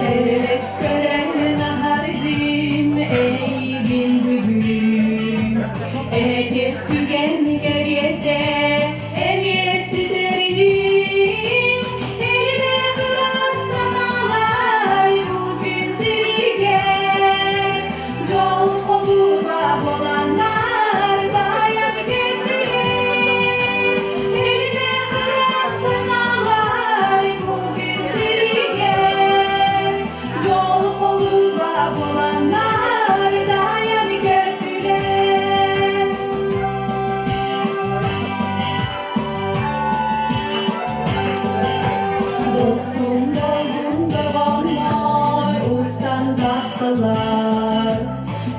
Элэс көрөн аһардым эйигин бүгүн Этих түгэн кэриэтэ эмиэ сүтэрдим Элбэх ыраас санаалар бу күн сиригэр Дьол холуба буоланнар дайан көттүлэр Элбэх ыраас санаалар бу күн сиригэр Дьол холуба буоланнар дайан көттүлэр Дохсун долгун дорҕооннор устан тахсаллар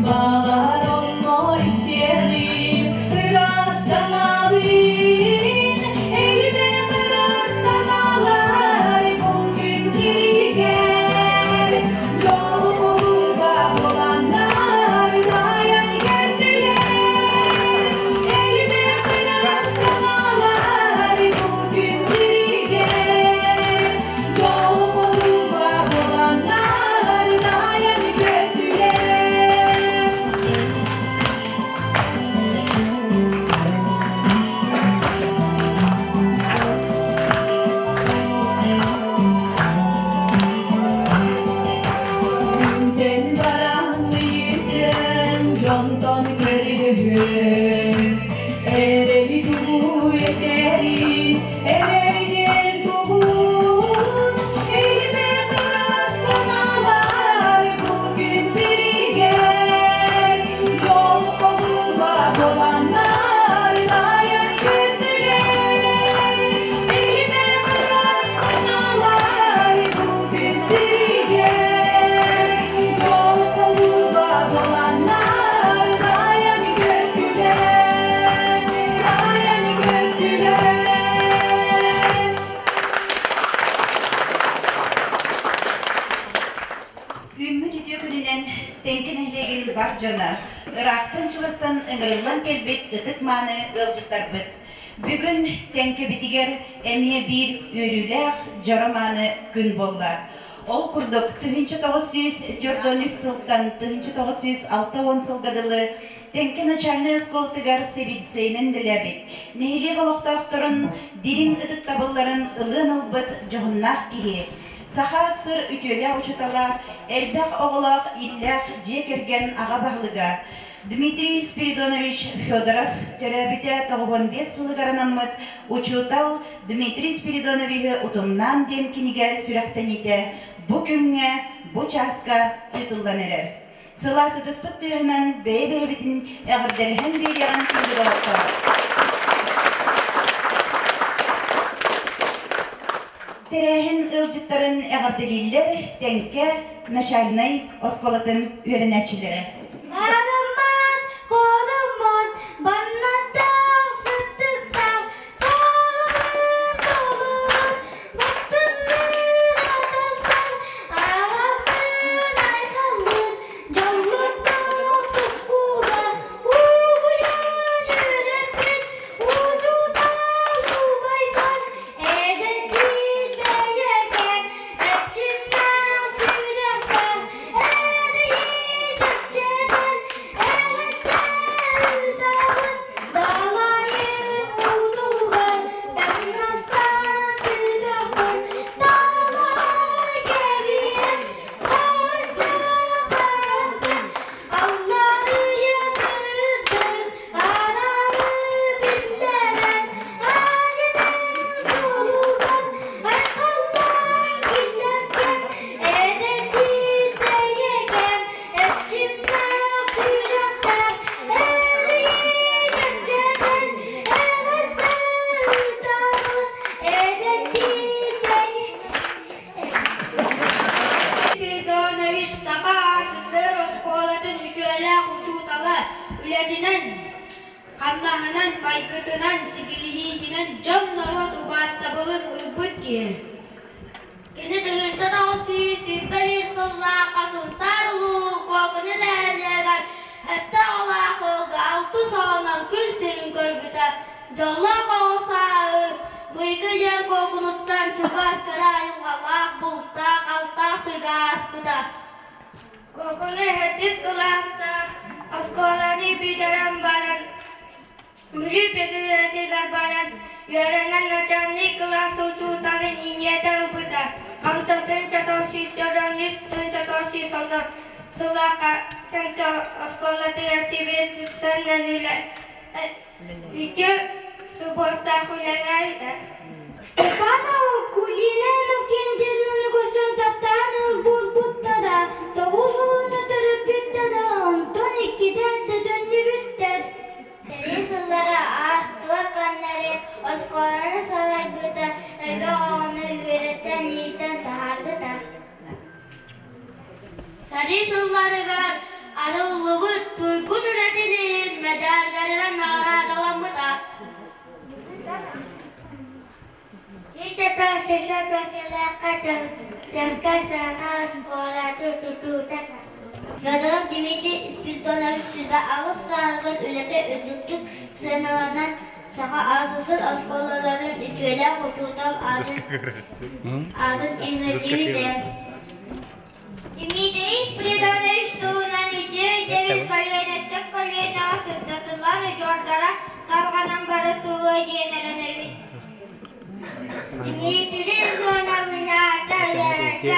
Баҕар онно истиэҕим ыраас санаалыын Элбэх ыраас санаалар бу күн сиригэр Дьолу булууга буланнар дайан кэллилэр Элбэх ыраас санаалар бу күн сиригэр Дьолу булууга буланнар дайан кэллилэр Үүтэн баран ыйытын дьонтон көрдөһүөн Эрэли тугу этэрин эрэрдиэн тугун Элбэх ыраас санаалар бу күн сиригэр Дьол холуба буоланнар дайан көттүлэр Элбэх ыраас санаалар бу күн сиригэр Дьол холуба буоланнар дайан көттүлэр Дайан көттүлэр Күммүт үтүө күнүнэн Тэҥкэ нэһилиэгин бар дьоно, ыраахтан-чугастан ыҥырыллан кэлбит ытык-мааны ыалдьыттарбыт. Бүгүн Тэҥкэбитигэр эмиэ биир үөрүүлээх дьоро-мааны күн буолла. Ол курдук, 1943 сылтан 1960 сылга дылы Тэҥкэ начальнай оскуолатыгар сэбиэдиссэйинэн үлэлээбит, нэһилиэк олохтоохторун дириҥ ытыктабылларын ылыан ылбыт дьоһуннаах киһи, Саха сыр үтүөлээх учуутала, элбэх оҕолоох иллээх дьиэ кэргэн аҕа баһылыга Дмитрий Спиридонович Федоров төрөөбүтэ 95 сылыгар анаммыт «Учуутал Дмитрий Спиридоновиһы утумнаан» диэн кинигэ сүрэхтэниитэ бу күҥҥэ, бу чааска ыытыллан эрэр. Сылаас ытыспыт тыаһынан бэйэ-бэйэбитин эҕэрдэлэһэн биэриэҕин күндү доҕоттоор! Тэрээһин ыалдьыттарын эҕэрдэлииллэр Тэҥкэ начальнай оскуолатын үөрэнээччилэрэ. Барыммат, холуммун, баннаттаах, сыттыктаах, Таҕылын толорун, бастыннын атастан, аҕабын айхаллыыр, дьоллоттоох тускуга, угуйан үөрэппит, учуутал убайбар, эдэрдии бэйэкэм, эрчимнээх сүрэхтээх, эрэйи чэпчээн. үлэтинэн, хамнаһынан, майгытынан, сигилиһиитинэн дьон-норуот убаастабылын ылбыт киһи. Кини 1921 сыллаахха Сунтаар улууһун Куокуну нэһилиэгэр сэттэ оҕолоох ыалга алтыс оҕонон күн сирин көрбүтэ. Дьоллоох оҕо сааһы Быйгы диэн Куокунуттан чугас кыра айылҕалаах, бултаах, алтаах сиргэ ааспыта. Куокуну сэттис кылаастаах оскуоланы бүтэрэн баран Бүлүү Петровитыгар баран үөрэнэн начальник кылаас учууталын ийэтэ ылбыта. Онтон 1903 1910 сыллаахха Тэҥкэ оскуолатыгар сэбиэдиссэйинэн үлэ үтүө субуостаах үлэлээбитэ. Степанова Кулина Иннокентьевнаны көрсөн таптаан ыал буолбуттара, тоҕус оҕону төрөппүттэрэ, онтон иккитэ эрдэ төннүбүттэр. Сэрии сыллара аас-туор кэмнэри оскуоланы салайбыта, элбэх оҕону үөрэтэн, иитэн таһаарбыта. Сэрии сылларыгар арыллыбыт туйгун үлэтин иһин мэдээллэринэн наҕараадаламмыта. Федоров Дмитрий Спиридонович 108 сааһыгар үлэтэ үрдүктүк сыаналанан Саха АССР оскуолаларын үтүөлээх учуутал аатын аатын иҥэрдибитэ. Дмитрий Спиридонович туһунан үтүө өйдөбүл көлүөнэттэн көлүөнэҕэ сырдатыллан удьуордара салҕанан бара туруо диэн эрэнэбит. Дмитрий Спиридонович аата үөрэргэ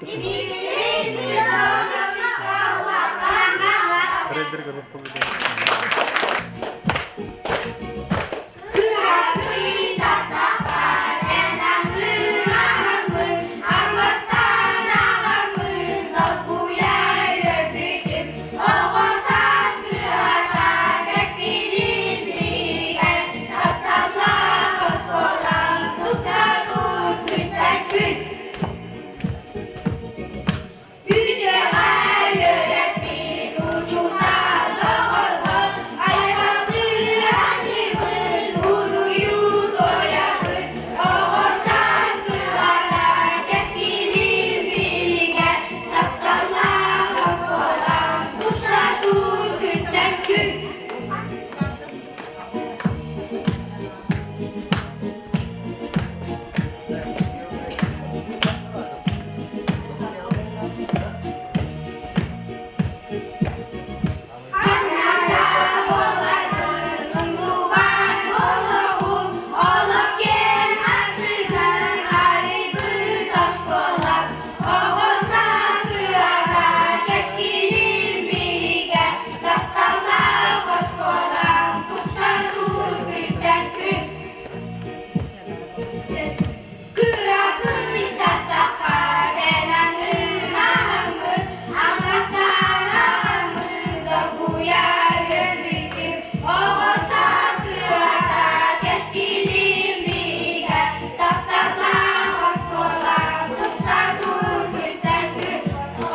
Дмитрий Спиридонович Үтүөҕэ үөрэппит учуутал доҕорбут, айхаллыы аатырбыт, уруйу туойабыт, оҕо саас кыһата кэскилим бигэ, тапталлаах оскуолам тупса тур күнтэн күн. Ханна буоларбын умнубат буолуоҕум, олох киэҥ аттыгар арыйбыт оскуолам, оҕо саас кыаҕа кэскилим бигэ, тапталлаах оскуолам тупса тур күнтэн күн. Кыракый састахха мен аҥынаһаммын, аҥастаан аҕаммын долгуйа үөрбүтүм. Оҕо саас кыата кэскилим бигэ, тапталлаах оскуолам тупса тур күнтэн күн.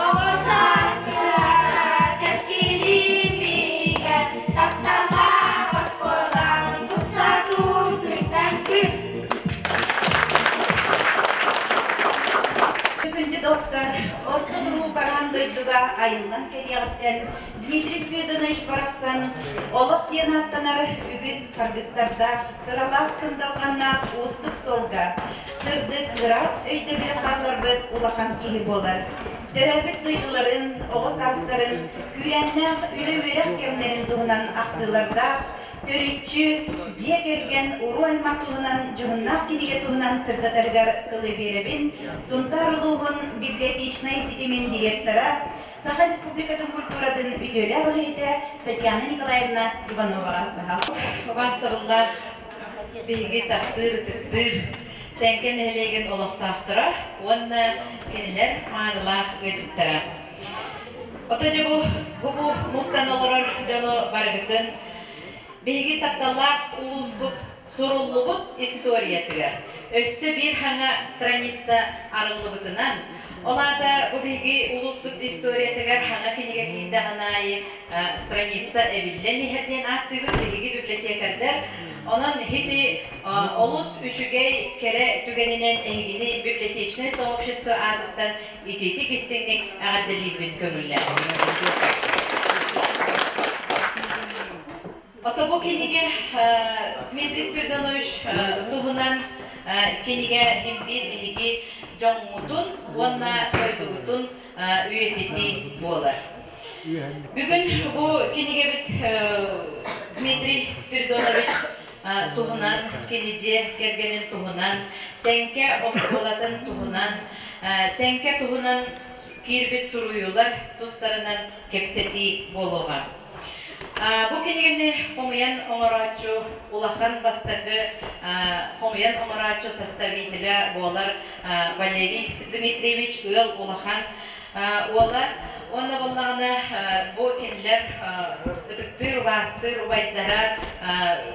Оҕо саас кыата кэскилим бигэ, тапталлаах оскуолам тупса тур күнтэн күн. Күндү доктор, орто туруу бараан дойдуга айыллан кэлиэҕиттэн Дмитрий Спиридонович барахсан олох диэн ааттанар үгүс харгыстардаах, сыралаах сындалҕаннаах уустук суолга сырдык, ыраас өйдөбүлү хаалларбыт улахан киһи буолар. Төрөөбүт дойдуларын, оҕо саастарын, күүрээннээх үлэ-үөрэх кэмнэрин туһунан ахтыылардаах Төрүччү, дьиэ кэргэн, уруу-аймах туһунан дьоһуннаах кинигэ туһунан сырдатарыгар тылы биэрэбин Сунтаар улууһун библиотечнай ситимин директора, Саха Республикатын культуратын үтүөлээх үлэһитэ Татьяна Николаевна Ивановаҕа баһаал. Убаастабыллаах биһиги таптыыр, ытыктыыр Тэҥкэ нэһилиэгин олохтоохторо уонна кинилэр маанылаах ыалдьыттара. Ото дьэ бу, бу мустан олорор дьону барыгытын биһиги тапталлаах улууспут суруллубут историятыгар өссө биир хаҥа страница арыллыбытынан, ол аата бу биһиги улууспут историятыгар хаҥа кинигэ киирдэҕин аайы страница эбиллэн иһэр диэн ааттыыбыт биһиги библиотекардар. Онон ити олус үчүгэй кэрэ түгэнинэн эһигини библиотечнай сообщество аатыттан итиитик истиҥник эҕэрдэлиирбин көҥүллээтим. Ото бу кинигэ Дмитрий Спиридонович туһунан кинигэ иһин биир эһиги дьоҥҥутун уонна дойдугутун үйэтитии буолар. Бүгүн бу кинигэбит Дмитрий Спиридонович туһунан, кини дьиэ кэргэнин туһунан, Тэҥкэ оскуолатын туһунан, Тэҥкэ туһунан киирбит суруйуулар тустарынан кэпсэтии буолуоҕа. Бу кинигэни хомуйан оҥорооччу улахан бастакы хомуйан оҥорооччу составителя буолар Валерий Дмитриевич ыал улахан уола. Уонна буоллаҕына бу кинилэр ытыктыыр, убаастыыр убайдара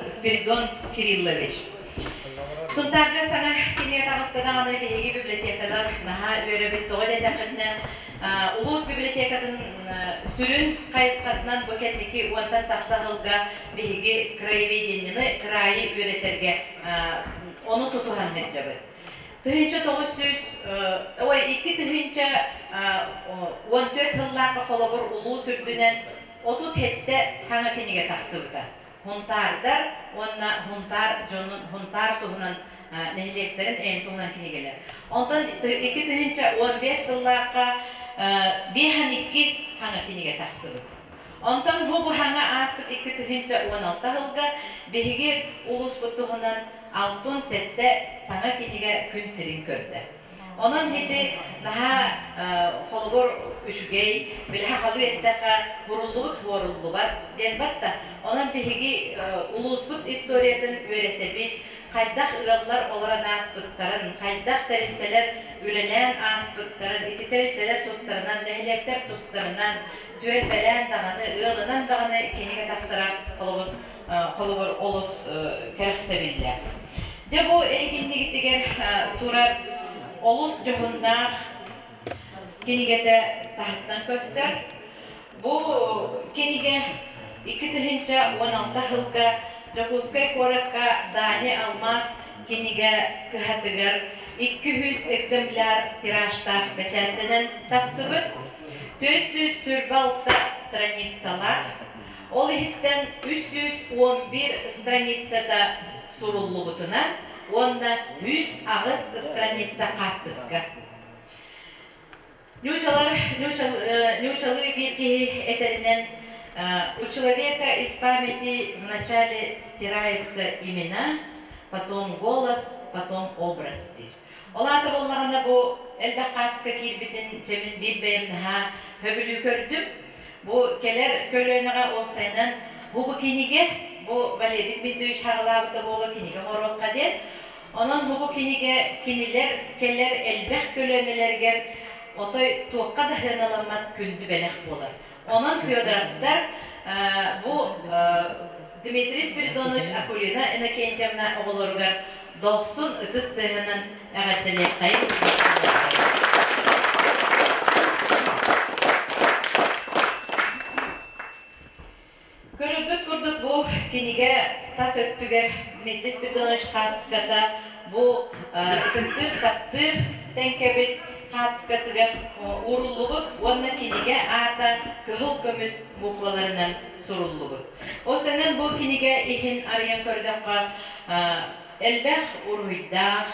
Спиридон Кириллович. Сунтаарга саҥа кинигэ таҕыста даҕаны биһиги библиотекалар наһаа үөрэбит. Тоҕо диэтэххитинэ, улуус библиотекатын сүрүн хайысхатынан бу кэнники уонтан тахса сылга биһиги краеведениены кыраайы үөрэтэргэ ону тутуһан сылдьабыт. 1900 ой 2014 сыллаахха холобур улуус үрдүнэн 37 хаҥа кинигэ тахсыбыта. Һунтаардар уонна Һунтаар дьонун Һунтаар туһунан нэһилиэктэрин эйэн туһунан кинигэлэр. Онтон 2015 сыллаахха 52 хаҥа кинигэ тахсыбыт. Онтон бу бу хаҥа ааспыт 2016 сылга биһиги улууспут туһунан 67 саҥа кинигэ күн сирин көрдө. Онон ити наһаа холобур үчүгэй, били сахалыы эттэххэ, буруллубут хуоруллубат диэн батта. Онон биһиги улууспут историятын үөрэтэбит, хайдах ыаллар олорон ааспыттарын, хайдах тэрилтэлэр үлэлээн ааспыттарын, ити тэрилтэлэр тустарынан, нэһилиэктэр тустарынан, түөлбэлээн даҕаны, ыалынан даҕаны кинигэ тахсара холобур, холобур олус кэрэхсэбиллээх. Дьэ бу эһигиннигитигэр турар олус дьоһуннаах кинигэтэ таһыттан көстөр. Бу кинигэ 2016 сылга Дьокуускай куоракка Дани Алмаас кинигэ кыһатыгар 200 экземпляр тиражтаах бэчээттэнэн тахсыбыт 426 страницалаах, ол иһиттэн 311 страницата суруллубутунан уонна 108 страница хаартыска. Ньуучалар, ньуучалыы биир киһи этэринэн, у человека из памяти вначале стираются имена, потом голос, потом образ диир. Ол аата буоллаҕына бу элбэх хаацка киирбитин чэмин биир бэйэм наһаа сөбүлүү көрдүм. Бу кэлэр көлүөнэҕэ уопсайынан бу бу кинигэ, бу Валерий Дмитриевич хаҕылаабыта буола кинигэ оҥоруохха диэн. Онон бу бу кинигэ кинилэр кэлэр элбэх көлүөнэлэригэр отой туохха да сыаналаммат күндү бэлэх буолар. Онон Федоровтар бу Дмитрий Спиридонович Акулина Иннокентьевна оҕолоругар дохсун ытыс тыаһынан эҕэрдэлиэххэйиҥ! Көрөргүт курдук бу кинигэ тас өттүгэр Дмитрий Спиридонович хаартыската бу ытыктыыр-таптыыр тэҥкэбит хаартыскатыгар ууруллубут уонна кинигэ аата кыһыл көмүс букваларынан суруллубут. Ол сэнэн бу кинигэ иһин арыйан көрдөххө элбэх уруһуйдаах,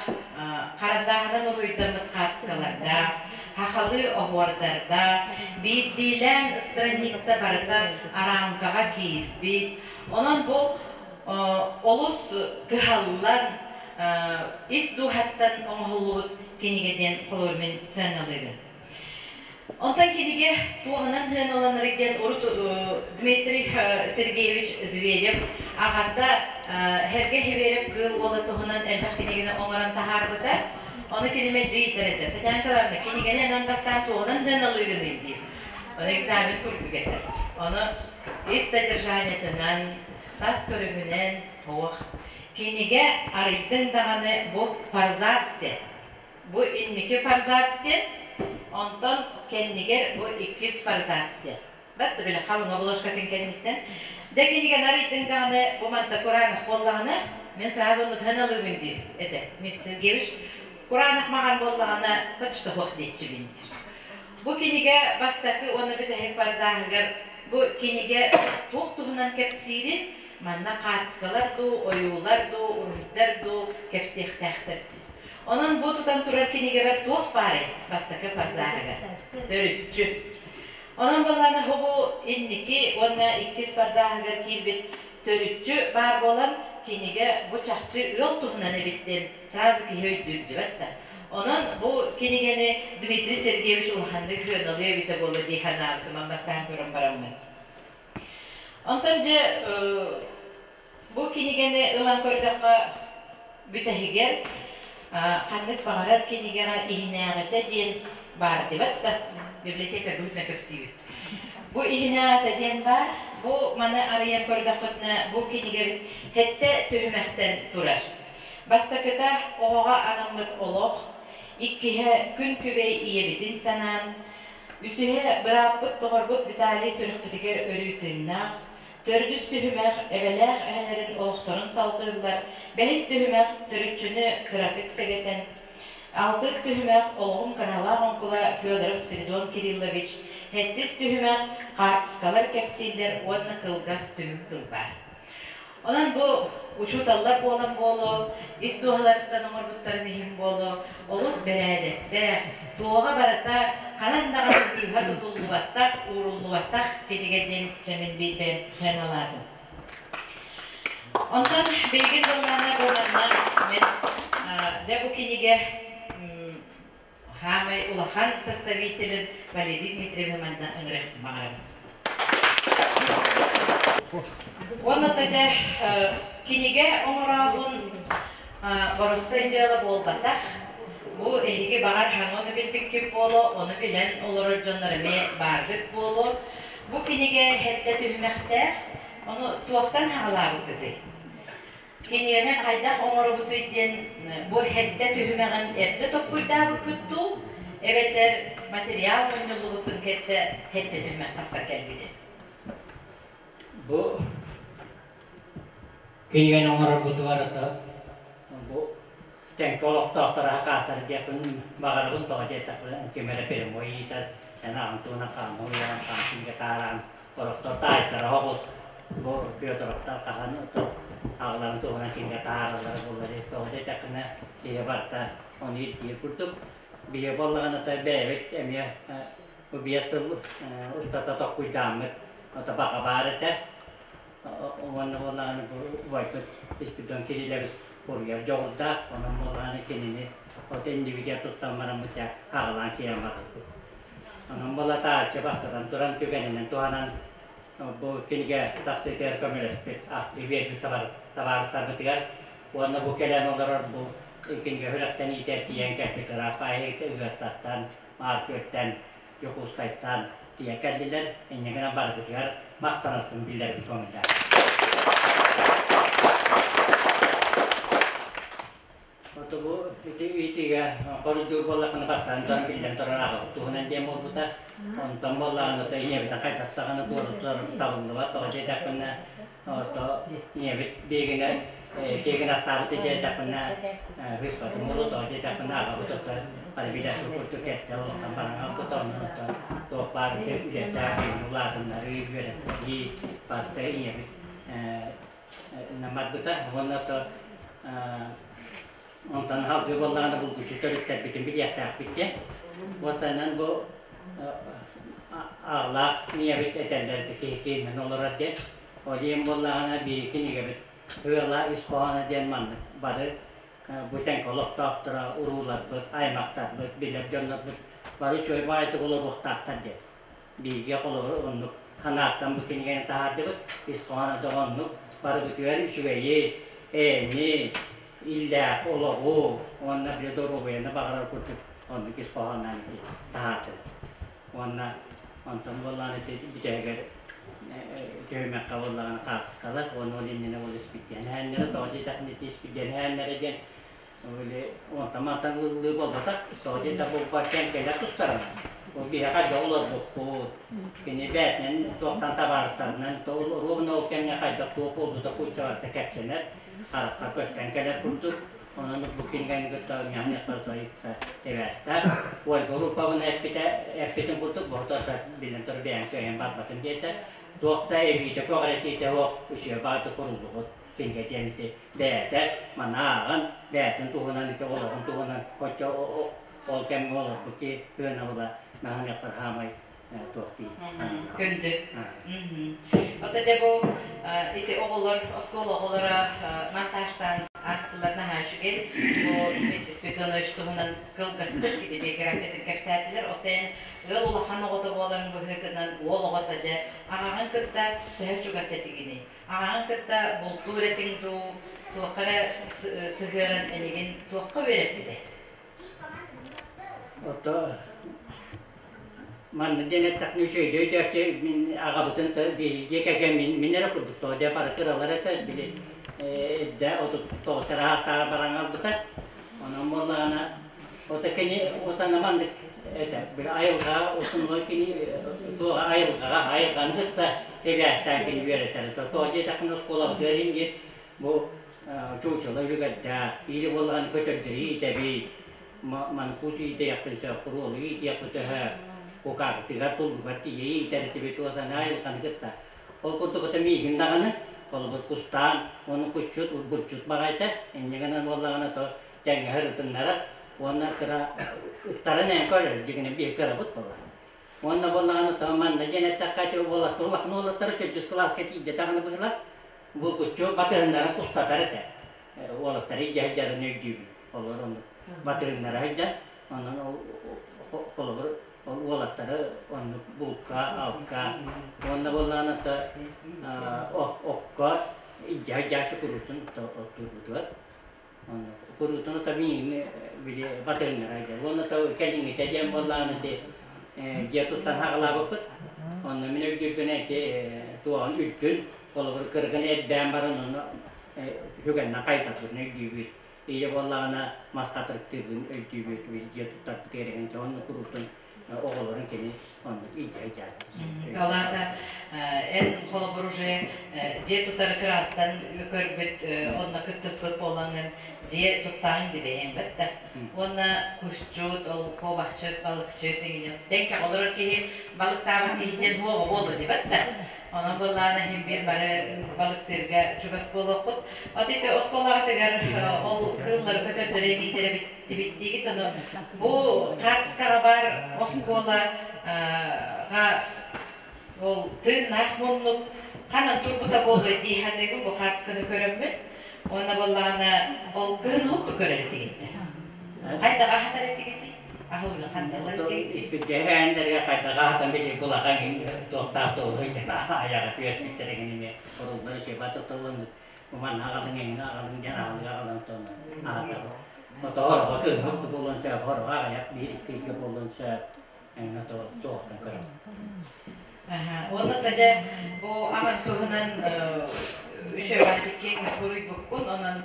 харандааһынан уруһуйдаммыт хаартыскалардаах, хахалыы оһуордардаах, биирдиилээн страница барыта арамкаҕа киирбит. Онон бу олус кыһаллан, ис дууһаттан оҥоһуллубут кинигэ диэн холобур мин сыаналыыбын. Онтон кинигэ туоһунан сыаналанарый диэн урут Дмитрий Сергеевич Зверев аҕата Сэргэ Хибиэрэп Кыыл Уола туһунан элбэх кинигэни оҥорон таһаарбыта. Ону кини мэлдьи ыйытар этэ. Татьяна Николаевна, кинигэни анаан бастаан туоһунан сыаналыыгыный диир. Ону экзамен курдук этэ. Ону ис содержаниетынан, тас көрүҥүнэн, туох. Кинигэ арыйдыҥ даҕаны бу форзац диэн. Бу инники форзац диэн, онтон кэннигэр бу иккис форзац диэн. Бат били халыҥ обложкатын кэнниттэн. Дьэ кинигэни арыйдыҥ даҕаны бу манта кураанах буоллаҕына, мин сразу ону сыаналыыбын диир этэ Дмитрий Сергеевич. Кураанах маҕан буоллаҕына, почта суох диэччибин диир. Бу кинигэ бастакы уонна бүтэһик форзаһыгар бу кинигэ туох туһунан кэпсиирин манна хаацкалар дуу, ойуулар дуу, уруһуйдар дуу кэпсиэхтээхтэр диир. Онон бу тутан турар кинигэбэр туох баарый бастакы форзаһыгар? Төрүччү. Онон балааны бу инники уонна иккис форзаһыгар киирбит төрүччү баар буолан кинигэ бу чахчы ыал туһунан эбит диэн сразу киһи өйдүүр дьибэт да. Онон бу кинигэни Дмитрий Сергеевич улаханнык сыаналыа эбитэ буолуо дии санаабытым бастаан көрөн бараммын. Онтон дьэ бу кинигэни ылан көрдөххө бүтэһигэр ханнык баҕарар кинигэҕэ иһинээҕитэ диэн баар дибэт да библиотека быһыытынан кэпсиибит. Бу иһинээҕитэ диэн баар. Бу маны арыйан көрдөххүтүнэ бу кинигэбит сэттэ түһүмэхтэн турар. Бастакыта оҕоҕо анаммыт олох, иккиһэ күн күбэй ийэбитин санаан, үсүһэ бырааппыт доҕорбут Виталий сүрэхпитигэр өрүү тыыннаах, төрдүс түһүмэх эбэлээх эһэлэрин олохторун салҕыыллар, бэһис түһүмэх төрүччүнү кыратык сэгэтэн, алтыс түһүмэх олоҕум кыраһалаах оҥкула Федоров Спиридон Кириллович, сэттис түһүмэх хаартыскалар кэпсииллэр уонна кылгас түмүк тыл баар. Онон бу учууталлар буолан буолуо, ис дууһаларыттан оҥорбуттарын иһин буолуо, олус бэрээдэктээх, туоҕа барыта ханан даҕаны быыһа тутуллубаттах, ууруллубаттах кинигэ диэн дьэ мин биир сыаналаатым. Онтон билигин буоллаҕына бу манна мин дьэ бу кинигэ Хаамай улахан составителин Валерий Дмитриевы манна ыҥырыахпын баҕарабын. Уонна дьэ кинигэ оҥорооһун боростой дьыала буолбатах. Бу эһиги баҕар хаҥа ону билбиккит буолуо, ону билэн олорор дьоннор эмиэ бааргыт буолуо. Бу кинигэ эрдэ түһүмэхтээх, ону туохтан хаҕалаабыккытый? Кинигэни хайдах оҥоробутуй диэн бу эрдэ түһүмэҕин эрдэ толкуйдаабыккыт дуу, эбэтэр материал мунньуллубутун кэрдэ эрдэ түһүмэх тахсан кэлбитий? Бу кинигэни оҥорорбутугар ото бу тэҥкэ олохтоохторо хакаастар диэхпин баҕарабын тоҕо диэтэхпинэ ким эрэ прямой ыытар эн аҕам туһунан хаамыы уйаан хаамсыыга таараан Сорохтор таайтара оҕус, бу Федоровтар хаһан аҕаларын туһунан кинигэ таһаараллара буоллар, тоҕо диэтэххинэ киһи барыта ону ирдиир курдук. Биһиги буоллаҕына бэйэбит эмиэ бу 5 сыл устата толкуйдааммыт ото баҕа баар этэ. Уонна буоллаҕына бу убайбыт Испирдон Кириллович суруйар дьоҕурдаах, онон буоллаҕына кинини ото иннибитигэр туттан бараммыт дьэ аҕалаан киирэн барбыппыт. Онон балатааччы бастатан туран түгэнинэн туһанан бу кинигэ тахсыытыгар көмөлөспүт, ахтыы биэрбит табаарыстарбытыгар уонна бу кэлэн олорор бу кинигэ сүрэхтэн иитэр тиийэн кэлбит ыраах баайы Ыгыаттаттан, Маар Күөлтэн, Дьокуускайтан тиийэн кэллилэр. Инньэ гынан барыбытыгар махтанарбын биллэрбит көҥүллээх. Ото бу ити итигэ хоруйдуур буоллахпына бастаан туран биллэн турар аҕабыт туһунан диэн буолбута. Онтон буоллаҕына ото ийэбитин хайдахтаҕына туорутар табыллыбат тоҕо диэтэхпинэ ото ийэбит биһигинэ киэгин аттаабыт диэтэхпинэ ыыспатым буолуо тоҕо диэтэхпинэ аҕабыт ото бары билэр курдук эрдэ олохтон баран хаалбыта онон ото туох баар үлэтэ улаатыннарыы үөрэттэрии барыта ийэбит барбыта уонна ото онтон халдыы буоллаҕына булгуччу төрүттэрбитин билиэхтээхпит диэн уопсайынан бу аҕалаах ийэбит этэллэр киһи киинэн олорор диэн ол иһин буоллаҕына биһиги кинигэбит ыала ис хоһооно диэн маннык бары бу тэҥкэ олохтоохторо урууларбыт аймахтарбыт билэр дьоннорбут бары үчүгэй баҕайытык олоруохтаахтар диэн Биһиги холобур оннук санааттан бу кинигэни таһаардыбыт. Ис хоһооно да оннук. Барыбытыгар үчүгэйи, эйэни, иллээх олоҕу уонна били доруобуйаны баҕарар курдук оннук ис хоһоонноон ити таһаардыбыт. Уонна онтон буоллаан ити бүтэһигэр Түһүмэххэ буоллаҕына хаартыскалар уонна ол иннинэ ол испирдиэнэһээннэрэ тоҕо диэтэххинэ ити испирдиэнэһээннэрэ диэн били онтон мантан ыллыы буолбатах тоҕо диэтэх буолбат кэлэр тустарынан ол биһиэхэ дьол олорбуппут кини бээтинэн туохтан табаарыстарынан ровно ол кэмҥэ хайдах туох буолбута куччаларта кэпсэнэр харахха көстөн кэлэр курдук онон бу кинигэни кытта ньаһаныахтара икса эбээстээх Ольга Луковна эппитэ эппитин курдук боһото биллэн турар бэйэҥ кыайан барбатын диэтэ туох да эбиитэ көҕүрэтиитэ суох үчүгэй баҕайытык куруллубут кинигэ диэн ити бэйэтэ маны ааҕан бэйэтин туһунан ити олоҕун туһунан оччо ол кэмҥэ олорбут киһи сыанабыла наһаныахпар хаамай туох дии Күндү. Ото дьэ бу ити оҕолор, оскуола оҕолоро монтажтаан ааспылар наһаа үчүгэй. Бу Дмитрий Спиридонович туһунан кылгастык ити биографиятын кэпсээтилэр. Отон ыал улахан оҕото буоларын быһыытынан уол оҕото дьэ аҕаҕын кытта төһө чугас этигиний? Аҕаҕын кытта бултуур этиҥ дуу, туохха эрэ сыһыаран энигин туохха үөрэппитэ? Ото манна диэн эттэххинэ үчүгэйдик өйдөөччү мин аҕабытын дьиэ кэргэн мин мин эрэ курдук тоҕо диэн бары кыралар этэ били эрдэ 39 эрэ аастааҕар баран хаалбыта онон буоллаҕына ото кини осана маннык этэ били айылҕа основной кини туоҕа айылҕаҕа айылҕаны кытта эбээстээн кини үөрэтэр тоҕо диэтэххинэ оскуолабытыгар иҥгит бу чуучула үлүгэрдээх или буоллаҕына көтөрдөрү иитэбит манкус иитэйэхпин сөп куруолу иитиэхпит төһө кукаакытыгар туллугар тиийэ иитэритибит уосана айылҕаны кытта ол курдук ото миигин даҕаны холобур кустаан уонна кусчут булчут баҕайта инньэ гынан буоллаҕына то тэҥҥэ ырытыннара уонна кыра ыттарын эн көрөр дьигинэ биир кырабыт буолар уонна буоллаҕына то манна диэн эттэххэ ити уолаттар улахан уолаттара төрдүс кылааска тиийдэ даҕаны быһыылаах булгуччу батыһыннара кустатар этэ уолаттары илдьэ сылдьарын өйдүүбүн олор оннук батыһыннара сылдьан онон ол холобур ол уолаттары оннук булка алка уонна буоллаҕына окко илдьэ сылдьааччы куруутун оттуурбутугар куруутун ото миигин били батыһыннара сылдьар уонна то кэлиҥҥитэ диэн буоллаҕына ити дьиэ туттан хаҕалаабыппыт онно мин өйдүүрбүнэ ити туоҕун үрдүн холобур кыргын эрбээн баран ону үгэннэн хайытарбытын өйдүүбүт ийэ буоллаҕына мас хатырыктыырбын өйдүүбүт дьиэ туттарбыт эрэгин онно куруутун оҕолорун кини оннук илдьэ сылдьааччы. Ол аата эн холобур уже дьиэ тутары кырааттан көрбүт онно кыттыспыт буолаҥҥын дьиэ туттааҥ дибэйэҥ бэтта. Уонна кусчут, ол куобахчыт, балыкчыт эҥинэ тэҥкэ олорор киһи балыктаабат киһинэн уоҕа буолуо дибэт да. Онон буоллаҕына иһин биир бары балыктыырга чугас буолуоххут. От ити оскуолаҕытыгар ол кыыллары көтөрдөрү иитэр эбиттибит ону бу хаартыскаҕа баар оскуолаҕа ол тыыннаах муннук ханан турбута буолуой дии саныыбын бу хаартысканы көрөммүн уонна буоллаҕына ол кыһын уһукту көрөр этигит хайдаҕа аһатар этигитий аһылыгы ханналар этигитий Испирдиэһээннэргэ хайдаҕа аһатан били булаҕа туохтаах туолуй диэн айаҕа түөспүттэр эҥин оруллар үчүгэй тутуллан Уман аҕалыҥ эҥин аҕалыҥ диэн аҕалыга аҕалан тонно аһатабыт. Отоһор кыһын буолуон сөп, хороҕо аҕыйах биир икки ыйга буолуон сөп. Эҥин туохтан көрөм. Уонна дьэ бу аҕан туһунан үчүгэйдик буруйбуккун, онон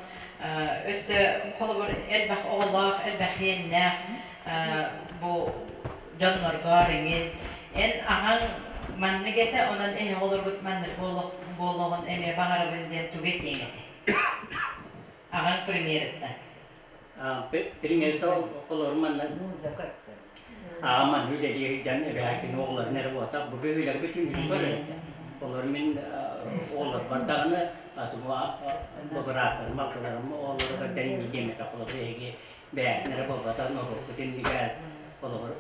өссө холобур элбэх оҕолоох, элбэх иэннээх бу дьоннорго эҥин эн аҕаҥ маннык этэ, онон эһи оҕолоргут маннык буолуоҕун эмиэ баҕарабын диэн тугу этиэҥ этэ? Аҕаҥ премьерыттан. Премьерыттан оҕолорум манна аҕам манна үлэлии сылдьан эбэһээккин оҕолорун эрэ буолбатах бу бөһүөлэги бүтүннүү көрөр этэ. Олор мин оҕолорбор даҕаны бу бырааттарым, балтыларым оҕолоругар дэриҥҥи диэм этэ. Холобур, эһиги бэйэҕит эрэ буолбатах норуоппут иннигэр холобур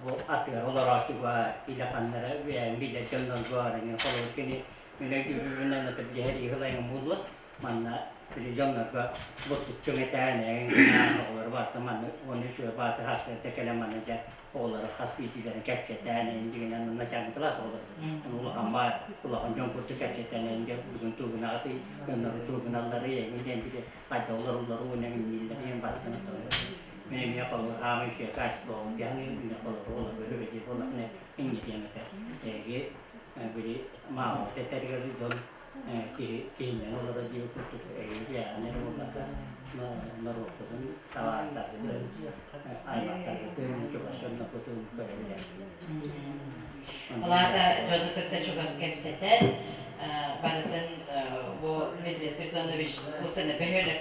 бу аттыгар олорооччуга илэ ханнара бэйэм билэр дьоннорго холобур кини мин өйдүүрбүнэн ата билиһэр ыһылайым буолуо манна били дьоннорго бурдук этään эҥин оҕолору барыта манна уонна үчүгэй бааты сарсыарда кэлэн манна дьэ оҕолору хас биирдиилэрин кэпсэтэн эҥин дигинэн начальник класс оҕолору улахан баар улахан дьон курдук кэпсэтэн эҥин бүгүн тугунаҕытый дьоннору тугуналлары эҥин диэн били хайда олоруллар уонна иҥнииллэр диэн барытын мин эмиэ холобур аамай үчүгэй качествоҕын диэн эмиэ холобур олорбут үбэдии буоллахына инньэ диэн этэ эһиги Били маамыт этэригэр дьон киһи киһинэн олоро диэбит курдук эһиги бэйэҕин эрэ буолбакка норуоккутун, табаарыстаргытын, аймахтаргытын, чугас дьонноргутун көрө билэҕит. Ол аата дьону кытта чугас кэпсэтэн, барытын бу Дмитрий Спиридонович бу сына бөһүөлэк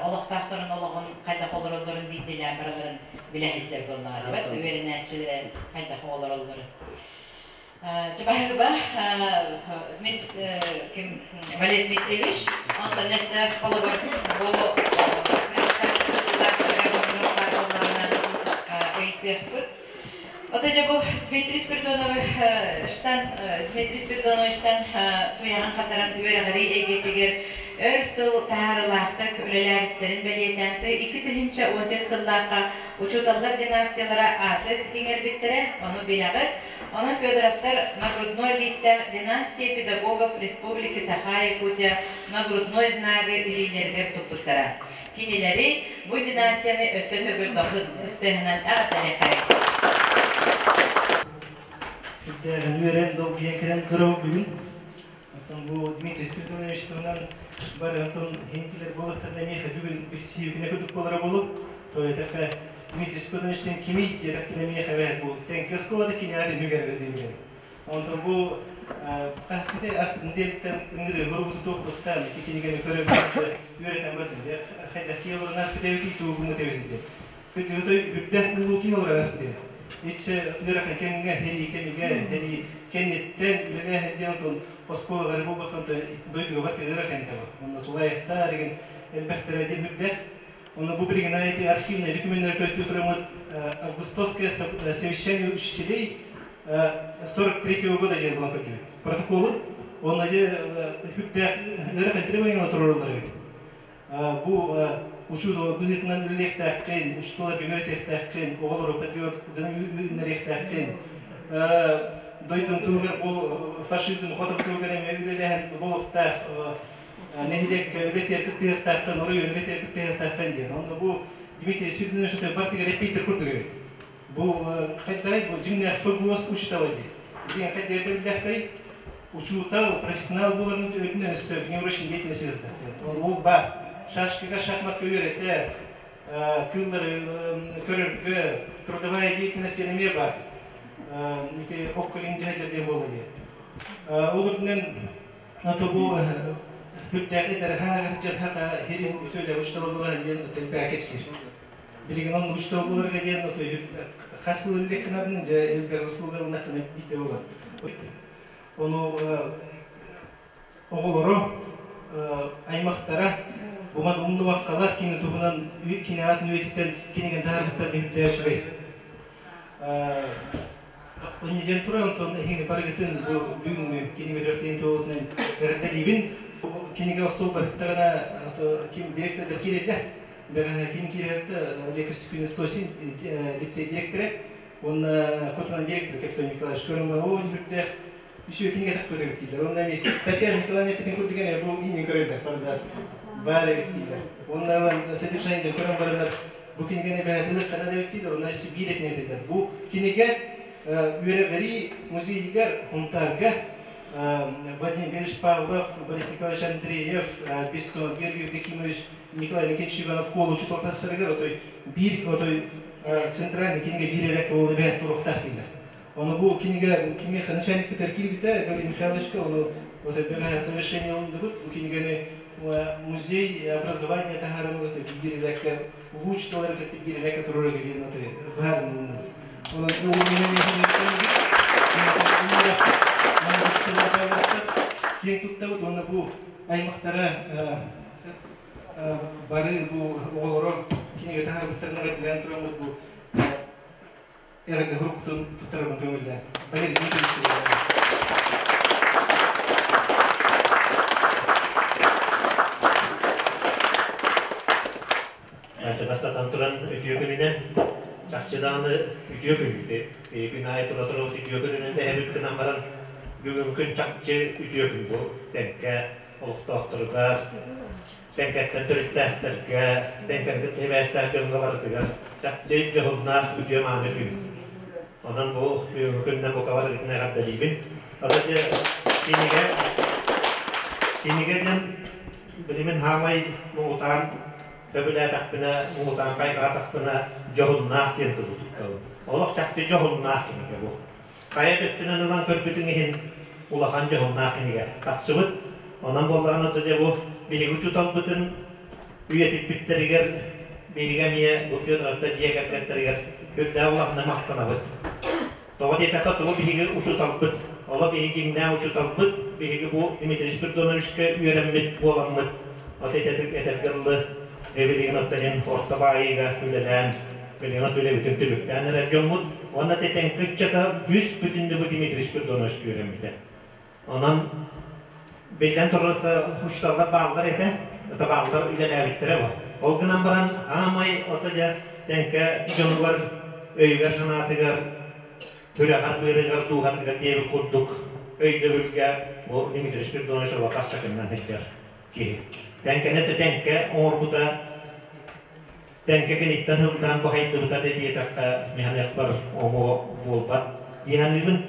олохтоохторун олоҕун хайдах олороллорун биирдиилээн барыларын билэ сылдьар буоллаҕа үөрэнээччилэрэ хайдах олороллорун. Чабаһыба Валерий Дмитриевич, онтон өссө холобур бу ыйытыахпыт. Ото дьэ бу Дмитрий Спиридоновичтан Дмитрий Спиридоновичтан туйаҕын хатаран үөрэҕирии эйгэтигэр өр сыл таһаарыылаахтык үлэлээбиттэрин бэлиэтээн 2014 сыллаахха учууталлар династиялара ааты иҥэрбиттэрэ, ону билэҕит. Онон Федоровтар нагрудной лиистээх династия педагогов Республики Саха-Якутия нагрудной знагы илиилэригэр туппуттара. Кинилэри бу династияны өссө төгүл дохсун сыстыаһынан эҕэрдэлиэххэ. Үрдээҕин үөрэн долгуйан кэлэн турабыт бүгүн. Оттон бу Дмитрий Спиридонович туһунан бары онтон хинтилэр буолуохтарына миэхэ бүгүн билсии күнэ курдук буолара буолуо. То этэххэ Дмитрий Спиридонович сен кимий диэтэхпинэ миэхэ эбээт бу тэҥкэ оскуолата киниэхэ түһүгэр диэн. Онтон бу хаспыты ас нэдиэлэттэн ыҥырыы хоругуту туохтуттан ити кинигэни көрөбүт үөрэтэн бардым. Хайдах киһи олорон аспыт эбитий, тугу эбитий диэн. Кытыытой үрдээх улуу киһи олорон аспыт эбит. Иччэ ыарахан кэмҥэ, сэрии кэмигэр, сэрии кэнниттэн үлэлээһин диэн онтон оскуолалары булбакка дойдуга барыта ыарахан этэ. Онно тулаайахтар игин элбэхтэрэ диэн үрдээх. Онно бу билигин ити архивный документтары көрдүү тураммыт августовское совещание учителей 43 года диэн булан көрдүбүт. Протоколу онно үрдээх ыарахан требования туруоруллар эбит. Бу учуутал быһыытынан үлэлиэхтээххин, учууталларга үөрэтиэхтээххин, оҕолору патриот гына үүннэриэхтээххин, дойдуҥ туһугар бу фашизм хоту туһугар эмиэ үлэлэһэн буолуохтаах, нэһилиэккэ үлэтигэр кыттыһыахтааххын, оройуон үлэтигэр кыттыһыахтааххын диэн. Онно бу Дмитрий Сергеевич бартыгар эппиэттир курдук эбит. Бу хайдай бу дьиҥнээх ФГОС учуутала дии. Диэн хайдайда биллэхтэй учуутал, профессионал буоларын өтүнэн өссө внеурочный деятельность ыытар. Ол бар. Шашкага, шахматка үөрэтэр, кыыллары көрөргө, трудовая деятельность диэн эмиэ бар. Ити окко дьаһайдар диэн буолла дии. Ол үрдүнэн ото бу үрдээх этэр хаха хирин үтүөлэр учуутала буолан диэн элбэҕи кэпсиир. Билигин оннук учуутал буоларга диэн хас сыл үлэлиэх гынабын, дьэ элбэх заслугаланаххына биирдэ буолар. Ону оҕолоро, аймахтара буман умнубаккалар кини туһунан кини аатын үйэтиттэн кинигэн таһаарбыттарын үрдээ үчүгэй. Онньуден туран онтон эһигини барыгытын бу бүгүҥҥү кинигэ үөрэтиин туһунан эҕэрдэлиибин. Кинигэ остуол барыттаҕына ким директордар киирэрдэ бэҕэһээ ким киирэрдэ Олег Костюкин Сосин лицей директора уонна Кутанан директор Капитон Николаевич көрөн оо үрдээх үчүгэй кинигэ тахпыт эбит дииллэр. Уонна эми Татьяна Николаевна эппитин курдук эмиэ бу иннин көрөллөр фразаас баар эбит дииллэр. Уонна ылан содержание көрөн бараннар бу кинигэни бэһэтилик ханан эбит дииллэр. Уонна биир этин этилэр. Бу кинигэ үөрэҕирии музейыгар Хунтаарга Владимир Ильич Павлов, Борис Николаевич Андреев, Бессон, Георгий Евдокимович, Николай Никитич Иванов куол учууталтастарыгар отой биир отой центральный кинигэ биир эрэ ол эбээт туруохтаах дииллэр. Ону бу кинигэ кимиэхэ начальник битэр киирбитэ Гаврил Михайловичка, ону вот бэҕэһээ решение ылындыбыт. Бу кинигэни музей образования таһаарыммыт биир эрэккэ улуу учууталлары кытта биир эрэккэ туруорарга диэн быһаарыныы ылынныбыт. Онон киэн туттабыт уонна бу аймахтара бары бу оҕолоро кинигэ таһаарбыттарын эҕэрдэлээн тураммыт бу эҕэрдэ сурукпутун туттарарбын көҥүллээн. Валерий Дмитриевич Бастатан туран үтүө күнүнэн, чахчы даҕаны үтүө күн күн аайы тура-тура үтүө күнүнэн эһэбит гынан баран бүгүн күн чахчы үтүө күн бу Тэҥкэ олохтоохторугар, Тэҥкэттэн төрүттээхтэргэ, Тэҥкэни кытта сибээстээх дьоҥҥо барытыгар чахчы дьоһуннаах үтүө-мааны күн. Онон бу бүгүҥҥү күннэн бука барыгытын эҕэрдэлиибин. Ата дьэ кинигэ кинигэ диэн билимин хаамай муҥутаан сөбүлээтэхпинэ, муҥутаан хайҕаатахпына дьоһуннаах диэн тылы туттабын. Олох чахчы дьоһуннаах кинигэ бу. Хайа өттүнэн ылан көрбүтүҥ иһин улахан дьоһуннаах кинигэ тахсыбыт. Онон буоллаҕына дьэ бу биһиги учууталбытын үйэтиппиттэригэр биһиги эмиэ бу Федоровтар дьиэ кэргэттэригэр үрдээх улаханнык махтанабыт. Тоҕо диэтэххэ, тугу биһиги учууталбыт, олох биһиги дьиҥнээх учууталбыт, биһиги бу Дмитрий Спиридоновичка үөрэммит буоламмыт, от этэргэ дылы, билигин оттон орто баайыыга үлэлээн, билигин от үлэбитин түмүктээн эрэр дьоммут. Уонна тэтэҥки ыччата бүс бүтүннүү бу Дмитрий Спиридоновичка үөрэммитэ. Онон биллэн турар учууталлар бааллар этэ, ото бааллар үлэлээбиттэрэ бу. Ол гынан баран аамай ото дьэ Тэҥкэ дьонугар өйүгэр-санаатыгар, сүрэҕэр-быарыгар, дууһатыгар диэбит курдук өйдөбүлгэ бу Дмитрий Спиридонович олох астакыннан сылдьар киһи. Тэҥкэни да тэҥкэ оҥорбута, тэҥкэ киниттэн сылтаан баһайдыбыта да диэтэххэ, миһаныахпар омуо буолбат дии саныыбын.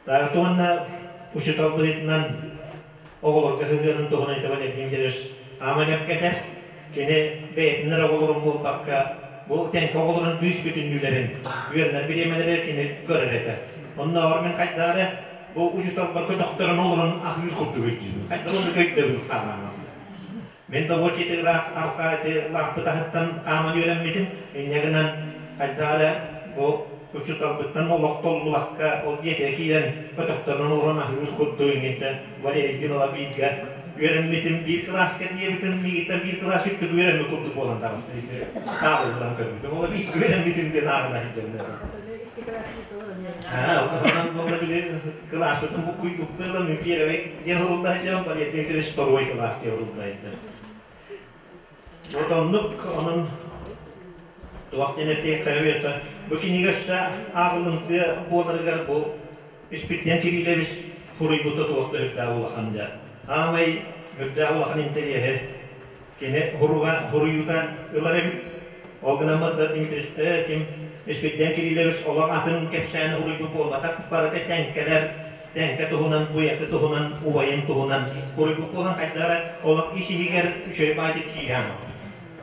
Уонна учуутал быһыытынан оҕолорго сыһыанын туһунан ити Валерий Дмитриевич аама кэпкэтэр. Кини бэйэтин эрэ оҕолорун буолбакка, бу тэҥкэ оҕолорун бүүс бүтүннүүлэрин үөрэнэр бириэмэлэри кини көрөр этэ. Оннооҕор мин хайдах эрэ бу учууталбар көтөхтөрөн олорон аһыыр курдук өйдүүбүн. Хайдах оннук өйдөбүл хаалаама. Мин да бу ыраах арҕаа ити лааппы таһыттан хааман үөрэммитим. Инньэ гынан хайдах эрэ бу учууталбыттан олох толлубакка ол дьиэтигэр киирэн көтөхтөрүнэн олорон аһыыр курдук иҥитэ Валерийдин ыла бииргэ үөрэммитим биир кылааска диэбитим миигиттэн биир кылаас үрдүк үөрэммит курдук буолан таҕыста ити таабыллан көрбүтүм ол бииргэ үөрэммитим диэн ааҕына сылдьабын онон буолла били кылааспытын буккуйбуппун мин первый диэн урулла сылдьабын Валерий Дмитриевич второй кылаас диэн урулла сылдьар Вот оннук онон туох диэн этиэххэ эбиэтэ бу кинигэ өссө ааҕылынтыа буоларыгар бу Испирдиэн Кириллович хуруйбута туох да үрдээх улахан дьэ. Аамай үрдээх улахан интэриэһи кини хуруга хуруйуута ылар эбит. Ол гынан барда Дмитрий ким Испирдиэн Кириллович олох атын кэпсээни хуруйбут буолбатах барыта тэҥкэлэр тэҥкэ туһунан, буйакы туһунан, убайын туһунан хуруйбут буолан хайдах эрэ олох ис-иһигэр үчүгэй баайдык киирэн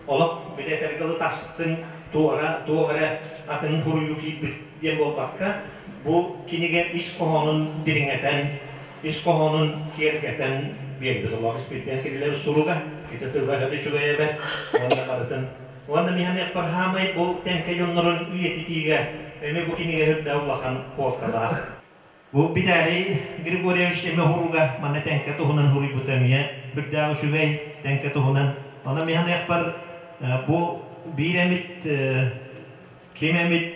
олох били этэргэ дылы тастын туора туох эрэ атын хуруйуу киирбит диэн буолбакка бу кинигэ ис хоһоонун дириҥэтэн ис хоһоонун киэргэтэн биэрбит олох испирдиэн кинилэр суруга ити тыла өтө үчүгэй эбэт уонна барытын уонна миһаныахпар хаамай бу тэҥкэ дьоннорун үйэтитиигэ эмиэ бу кинигэ үрдээх улахан суолталаах. Бу Виталий Григорьевич эмиэ уһууруга манна тэҥкэ туһунан суруйбута эмиэ үрдээх үчүгэй тэҥкэ туһунан. Онон миһаныахпар бу биир эмит ким эмит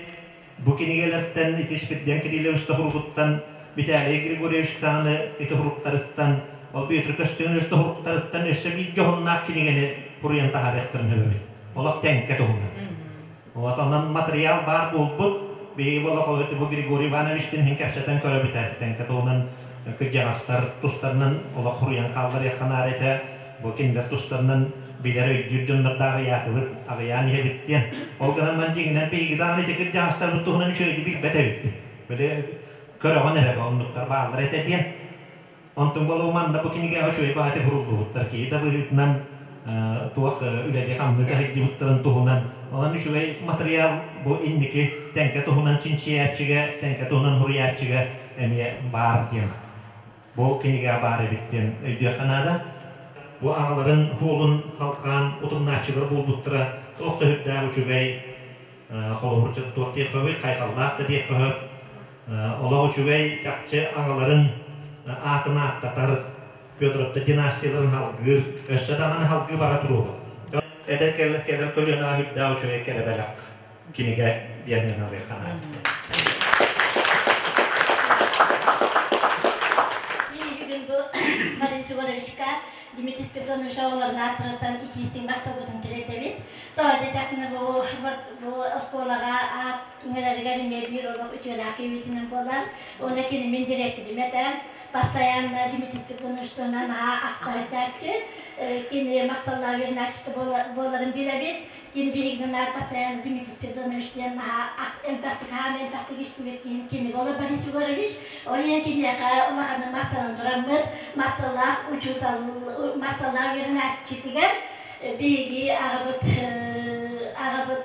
бу кинигэлэртэн ити Спирден Кириллович тоһуругуттан Виталий Григорьевич даҕаны ити уһуруктарыттан ол Петр Костянович тоһуруктарыттан өссө биир дьоһуннаах кинигэни суруйан таһаарыахтарын сөп эбит. Олох тэҥкэ туһунан. Вот онон матырыйаал баар буолбут. Биһиги олох бу Григорий Ивановичтыын иһин кэпсэтэн көрөбүт тэҥкэ туһунан кырдьаҕастар тустарынан олох хуруйан хаалларыахха наада этэ. Бу кинилэр тустарынан билэр өйдүүр дьоннордоох аҕыйаатыбыт, аҕыйаан иһэбит диэн. Ол гынан ман дьиҥинэн биһиги даҕаны ити кырдьаҕастарбыт туһунан үчүгэйди билбэт эбиппит. Били көрөҕүн эрэ оннуктар бааллар этэ диэн. Онтон буолуо манна бу кинигэҕэ үчүгэй баҕайытык суруллубуттар. Киһи да быһыытынан туох үлэлии-хамныы да сылдьыбыттарын туһунан. Онон үчүгэй матырыйаал бу инники Тэҥкэ туһунан чинчийээччигэ, Тэҥкэ туһунан суруйааччыга эмиэ баар диэн. Бу кинигэҕэ баар эбит диэн өйдүөххэ наада. Бу аҕаларын суолун халҕаан утумнааччылар буолбуттара туох да сүрдээх үчүгэй холобур туох диэххэ хайҕаллаах да диэххэ сөп. Олох үчүгэй чахчы аҕаларын аатын ааттатар Федоровтар династияларын салгыыр, өссө даҕаны салгыы бара туруоҕа. Эдэр кэлэр көлүөнэҕэ үрдээх үчүгэй кэрэ бэлэх кинигэ диэн ыналыахха наада. Мин бүгүн бу Мария Егоровичка Дмитрий Спиридонович оҕолорун ааттарыттан итиистиҥ махталбытын тириэрдэбит. Тоҕо диэтэхпинэ бу бу оскуолаҕа аат иҥэрэригэр эмиэ биир олох үтүөлээх киһибитинэн буолар. Уонна кини мин дириэктэрим этэ. Постоянно Дмитрий Спиридонович туһунан наһаа ахтаһытааччы. Кини махталлаах үөрэнээччитэ буоларын билэбит. Кини биһигини постоянно Дмитрий Спиридонович диэн наһаа элбэхтик хаам элбэхтик истибит киһим кини буолар Борис Егорович. Ол иһин киниэхэ улаханнык махтанан тураммыт, махталлаах учуутал, махталлаах үөрэнээччитигэр биһиги аҕабыт аҕабыт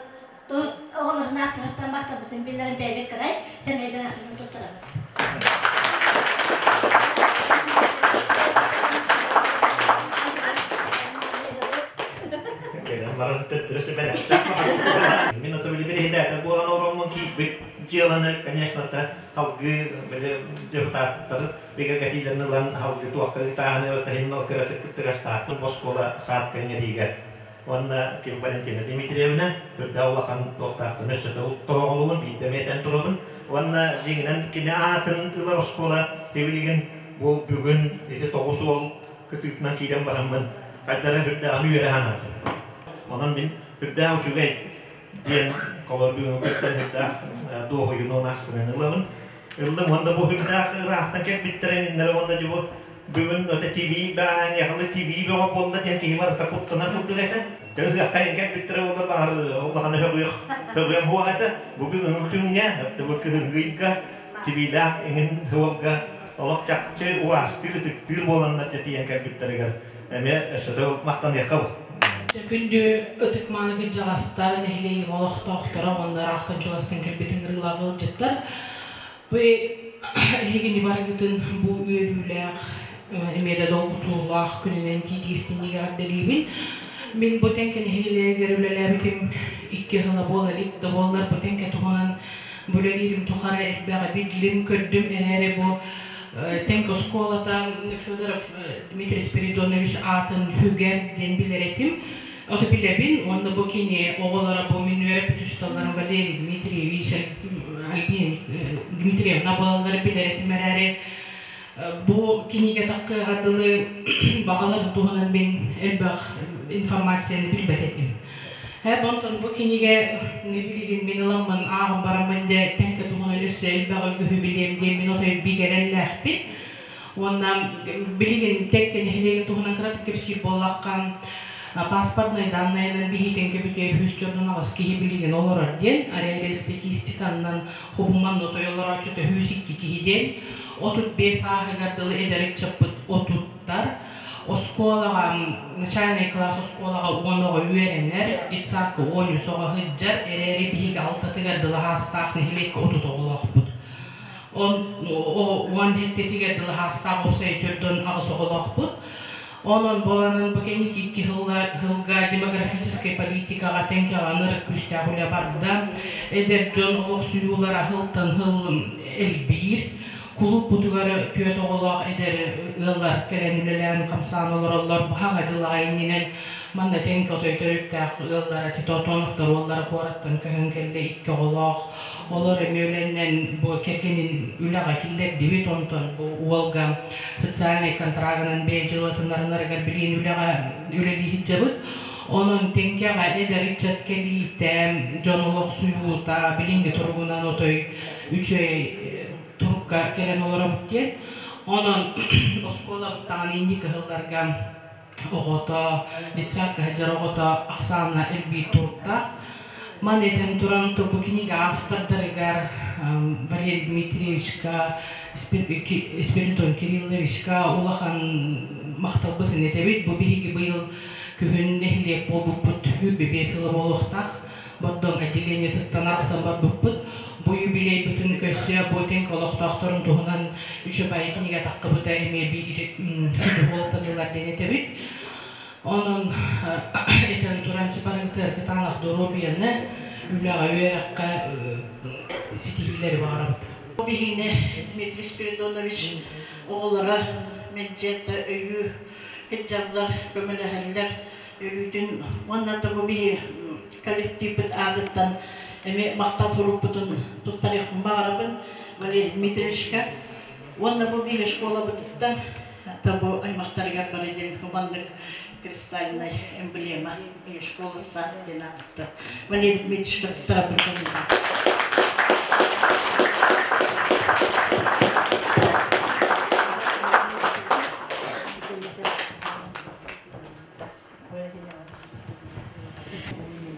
оҕолорун ааттарыттан махталбытын биллэрэн бэйэбит кырай сэмэй бэлэхпитин туттарабыт. Кэлэн баран төттөрү сүбэлэхтээх Мин ото били бириһидээтэр буолан ороммун киирбит дьыаланы, конечно, халгыы били депутаттар бигэргэтиилэрин ылан халгыы туохха ыытааһыны ырытаһын кыратык кыттыгастаахпын оскуола саат кэҥэриигэ уонна Ким Валентина Дмитриевна үрдээх улахан туохтаахтан өссө тоһоҕолугун биирдэ эмиэ турабын уонна дьиҥинэн кини аатын ылар оскуола билигин бу бүгүн ити 9 уол кытыытынан киирэн бараммын хайдара үрдээҕин үөрэ санаатым. Онон мин үрдээх үчүгэй диэн холор бүгүн күттэн үрдээх дуоһуйуну астынан ылабын. Ыллым уонна бу үрдээх ыраахтан кэлбиттэрин иннэрэ уонна дьэ бу бүгүн өтө ТВ бааһаҥыахалы ТВ бөҕө буолла диэн киһи барыта куттанар курдук этэ. Дьэ ыһыахха кэлбиттэрэ буоллар баҕар улахан өһөҕүөх өҕүөм буох этэ. Бу бүгүҥҥү күҥҥэ, бу кыһыҥҥы ыйга ТВ-лээх иҥин ыалга олох чахчы уаастыыр, ытыктыыр буоланнар дьэ тиийэн кэлбиттэригэр эмиэ өссө да махтаныахха бу. Күндү ытык-мааны кырдьаҕастар, нэһилиэгим олохтоохторо уонна ыраахтан чугастан кэлбит ыҥырыылаах ыалдьыттар. Бу эһигини барыгытын бу үөрүүлээх, эмиэ да долгутуулаах күнүнэн тиитиистиннигэ эҕэрдэлиибин. Мин бу тэҥкэ нэһилиэгэр үлэлээбитим 2 сыла буола илик да буоллар, бу тэҥкэ туһунан бу үлэлиирим тухары элбэҕи биллим, көрдүм эрээри бу Тэҥкэ оскуолата Федоров Дмитрий Спиридонович аатын сүгэр диэн билэр этим. Ото билэбин уонна бу кини оҕолоро бу мин үөрэппит учууталларым Валерий Дмитриевич, Альбина Дмитриевна буолаллары билэр этим эрээри бу кинигэ таххыаҕа дылы баҕаларын туһунан мин элбэх информацияны билбэт этим. Онтон бу кинигэ билигин мин ыламмын ааҕан бараммын дьэ тэҥкэ туһунан өссө элбэҕи үгүһү билиэм диэн мин отой бигэрэллээхпин. Уонна билигин Тэҥкэ нэһилиэгин туһунан кыратык кэпсиир буоллахха, паспортнай данныйынан биһи Тэҥкэбитигэр 148 киһи билигин олорор диэн, арээри статистиканнан хубуман отой олорооччута 102 киһи диэн, 35 ааһыгар дылы эдэр ыччаппыт отуттар, оскуолаҕа начальный класс оскуолаҕа 10 оҕо үөрэнэр, детсадка 13 оҕо сылдьар, эрээри биһиги алтатыгар дылы аһаастаах нэһилиэккэ 30 оҕолоохпут. 17-тигэр дылы аһаастаах уопсай 48 оҕолоохпут. Онон буоланын бу кэнники 2 сылга демографическай политикаҕа тэҥкэҕэ ынырык күүстээх үлэ барда. Эдэр дьон олохсуйуулара сылтан сыл элбиир. Кулууппутугар түөрт оҕолоох эдэр ыаллар кэлэн үлэлээн хамсаан олороллор. Бу хаҥа дьылаҕа иннинэн манна тэҥкэ отой төрүттээх ыаллара Титотоновтар уоллара куораттан көһөн кэллэ икки оҕолоох. Олор эмиэ үлэннэн бу кэргэнин үлэҕэ киллэрдибит. Онтон бу уолга социальнай контрагынан бэйэ дьыалатынарынарыгар билигин үлэҕэ үлэлии сылдьабыт. Онон тэҥкэҕэ эдэр ыччат кэлиитэ, дьон олохсуйуута билиҥҥи туругунан отой үчүгэй турукка кэлэн олоробут диэн. Онон оскуолабыттан инники сылларга оҕото, детсадка сылдьар оҕото ахсаана элбиир туруктаах. Маны этэн туран, бу кинигэ автордарыгар Валерий Дмитриевичка, Спиридон Кирилловичка улахан махталбытын этэбит. Бу биһиги быйыл күһүн нэһилиэк буолбуппут 25 сыла буолуохтаах. Бордоҥ отделениетыттан арахсан барбыппыт. Бу юбилейбытын көрсө бу тэҥ олохтоохторун туһунан үчүгэй кинигэ таххыбыта эмиэ биир суолтанылар диэн этэбит. Онон этэн туран барыгытыгар кытаанах доруобуйаны, үлэҕэ, үөрэххэ ситиһиилэри баҕарабыт. Биһиги Дмитрий Спиридонович оҕолоро мэлдьи өйүү сылдьаллар, көмөлөһөллөр өрүүтүн уонна да бу биһи коллективпыт аатыттан эмиэ махтал сурукпутун туттарыахпын баҕарабын Валерий Дмитриевичка. Уонна бу биһи школабытыттан бу аймахтарыгар бары диэн хуманнык кристальнай эмблема школа сад диэн аатыттан Валерий Дмитриевичка туттарабын.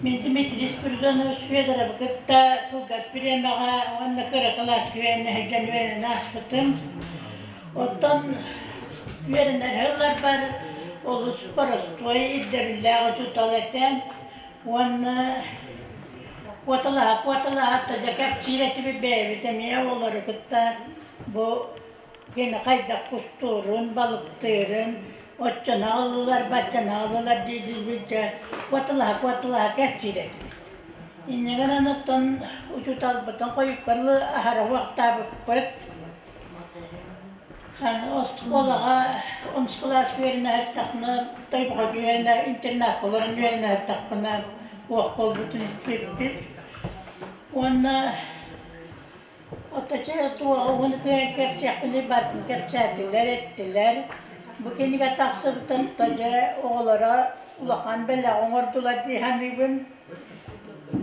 Мин Дмитрий Спиридонович Федоровы кытта кылгас бириэмэҕэ уонна кыра кылааска үөрэнэ сылдьан үөрэнэн ааспытым. Оттон үөрэнэр сылларбар олус боростуой ирдэбиллээх учуутал этэ уонна куоталаһа-куоталаһа дьэ кэпсиир этибит бэйэбит эмиэ оҕолору кытта бу кини хайдах кустуурун, балыктыырын, оччону аҕаллылар, баччаны аҕаллылар дии-диибит дьэ куоталаһа-куоталаһа кэпсиир этибит. Инньэ гынан оттон учууталбытын хойукка дылы аһара уохтаабыппыт. Оскуолаҕа онус кылааска үөрэнэ сырыттахпына, Тойбохойго үөрэнэ, интернакка олорон үөрэнэ сырыттахпына уох буолбутун истибиппит. Уонна Оточе туоҕун кыайан кэпсиэхпиний барытын кэпсээтилэр, эттилэр. Бу кинигэ тахсыбытын дьэ оҕолоро улахан бэлэҕи оҥордулар дии саныыбын.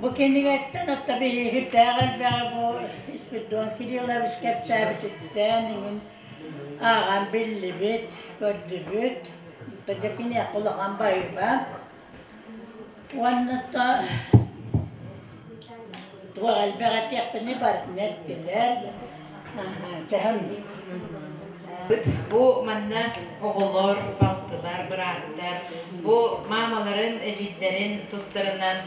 Бу кинигэттэн отто биһиги сүрдээх элбэҕи бу Спиридон Кириллович кэпсээбититтэн иҥин ааҕан биллибит, көрдүбүт. Дьэ киниэхэ улахан баһыыба. Уонна то туох элбэх этиэхпиний барытын эттилэр. Дьаһан Бу манна оҕолор, балтылар, бырааттар бу маамаларын, эдьиийдэрин тустарынан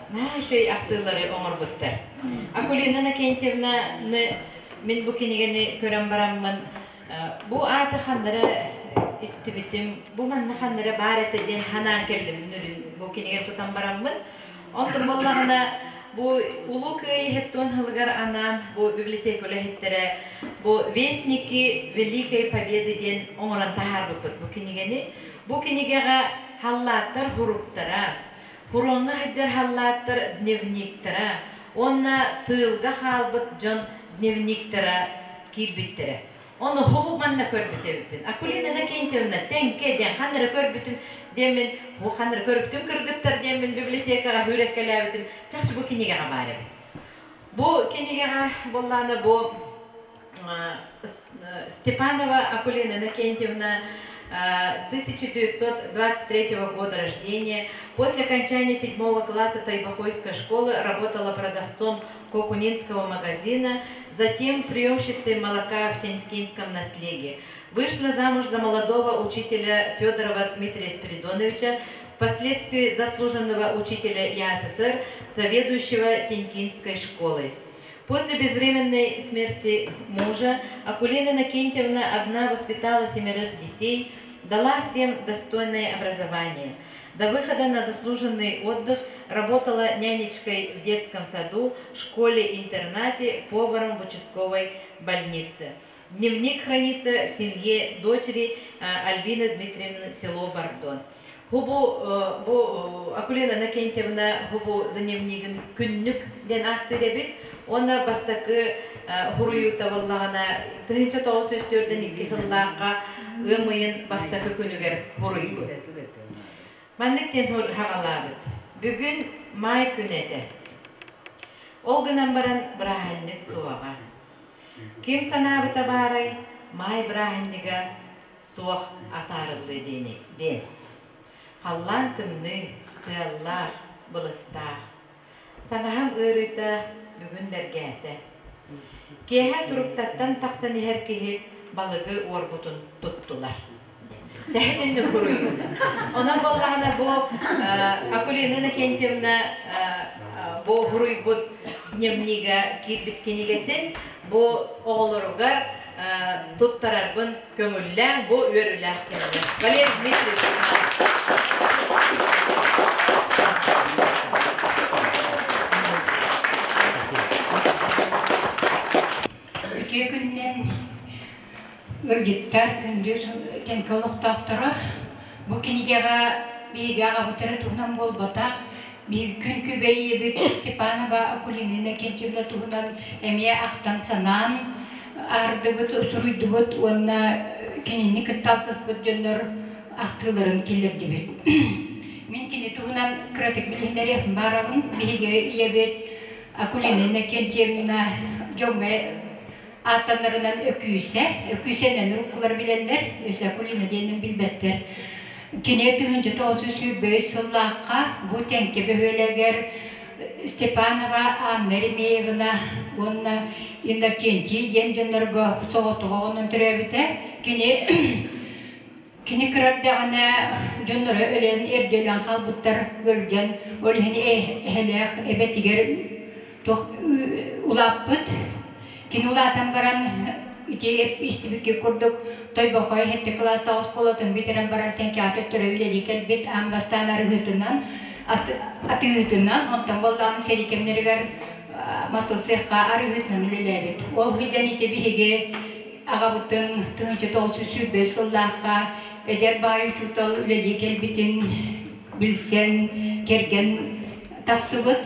наһаа үчүгэй ахтыылары оҥорбуттар. Акулина Иннокентьевнаны мин бу кинигэни көрөн бараммын Бу ааты ханнары истибитим, бу манна ханнары баар этэ диэн санаан кэллим нүрүн бу кинигэ тутан бараммын. Онтон буоллаҕына бу Улуу Кыайыы иһиттуон сылыгар анаан бу библиотека үлэһиттэрэ бу Вестники Великой Победы диэн оҥорон таһаарбыппыт бу кинигэни. Бу кинигэҕэ халлааттар хуруктара, фроҥҥа сылдьар халлааттар дневниктара уонна тыылга хаалбыт дьон дневниктара киирбиттэрэ. Ону хобу манна көрбүт эбиппин. Акулина Иннокентьевна тэҥкэ диэн ханна эрэ көрбүтүм диэммин, бу ханна эрэ көрбүтүм кыргыттар диэммин библиотекаҕа сүүрэккэлээбитим. Чахчы бу кинигэҕэ баар эбит. Бу кинигэҕэ буоллаана бу Степанова Акулина Иннокентьевна 1923 года рождения. После окончания седьмого класса Тайбахойской школы работала продавцом Кокунинского магазина, затем приемщицей молока в Тенькинском наслеге. Вышла замуж за молодого учителя Федорова Дмитрия Спиридоновича, впоследствии заслуженного учителя ЯССР, заведующего Тенькинской школой. После безвременной смерти мужа Акулина Иннокентьевна одна воспитала семерых детей, дала всем достойное образование. До выхода на заслуженный отдых работала нянечкой в детском саду, школе-интернате, поваром в участковой больнице. Дневник хранится в семье дочери Альбины Дмитриевны село Бордон. Хубу бу Акулина Иннокентьевна хубу дневнигин күннүк диэн ааттыыр эбит. Уонна бастакы хуруйуута буоллаҕына 1904 сыллаахха ыам ыйын бастакы күнүгэр хуруйбут. Маннык диэн хаҕалаабыт. Бүгүн маай күнэ этэ. Ол гынан баран бырааһынньык суоҕа. Ким санаабыта баарай, маай бырааһынньыга суох атаарыллыа диэни диэн. Халлаан тымныы, тыаллаах, былыттаах. Саҥаһым ыарыыта бүгүн бэргээтэ. Киэһэ туруктаттан тахсан иһэр киһи балыгы уорбутун туттулар. Дьэһитинник хуруйуу. Онон буоллаҕына бу Акулина Иннокентьевна бу хуруйбут дневнига киирбит кинигэтин бу оҕолоругар туттарарбын көҥүллээн бу үөрүүлээх кэмҥэ. Валерий Дмитриевич. Үтүө күнүнэн ыалдьыттар, күндү Тэҥкэ олохтоохторо. Бу кинигэҕэ биһиги аҕабыт эрэ туһунан буолбатах, биһиги күн күбэй ийэбит Степанова Акулина Иннокентьевна туһунан эмиэ ахтан-санаан аһардыбыт, суруйдубут уонна кинини кытта алтыспыт дьоннор ахтыыларын киллэрдибит. Мин кини туһунан кыратык билиһиннэриэхпин баарабын. Биһиги ийэбит Акулина Иннокентьевна дьоҥҥо ааттанарынан Өкүүсэ, Өкүүсэнэн уруккулар билэллэр, өссө Акулина диэнин билбэттэр. Кини 1925 сыллаахха бу Тэҥкэ бөһүөлэгэр Степанова Анна Еремеевна уонна Иннокентий диэн дьоннорго соҕотох оҕонон төрөөбүтэ. Кини Кини кыра эрдэҕинэ дьонноро өлөн эрдэ өлөн хаалбыттар ыалдьан, ол иһин эһэлээх эбэтигэр туох улааппыт. Кини улаатан баран ити истибикки курдук Тойбохой сэттэ кылаастаах оскуолатын бүтэрэн баран Тэҥкэҕэ төттөрү үлэлии кэлбит аан бастаан арыгытынан, атыыһытынан, онтон буоллаҕына сэрии кэмнэригэр мастылсыахха арыгытынан үлэлээбит. Ол сылдьан ити биһиги Аҕабытын 1920 сыллаахха эдэр баай учуутал үлэлии кэлбитин билсэн, кэргэн тахсыбыт.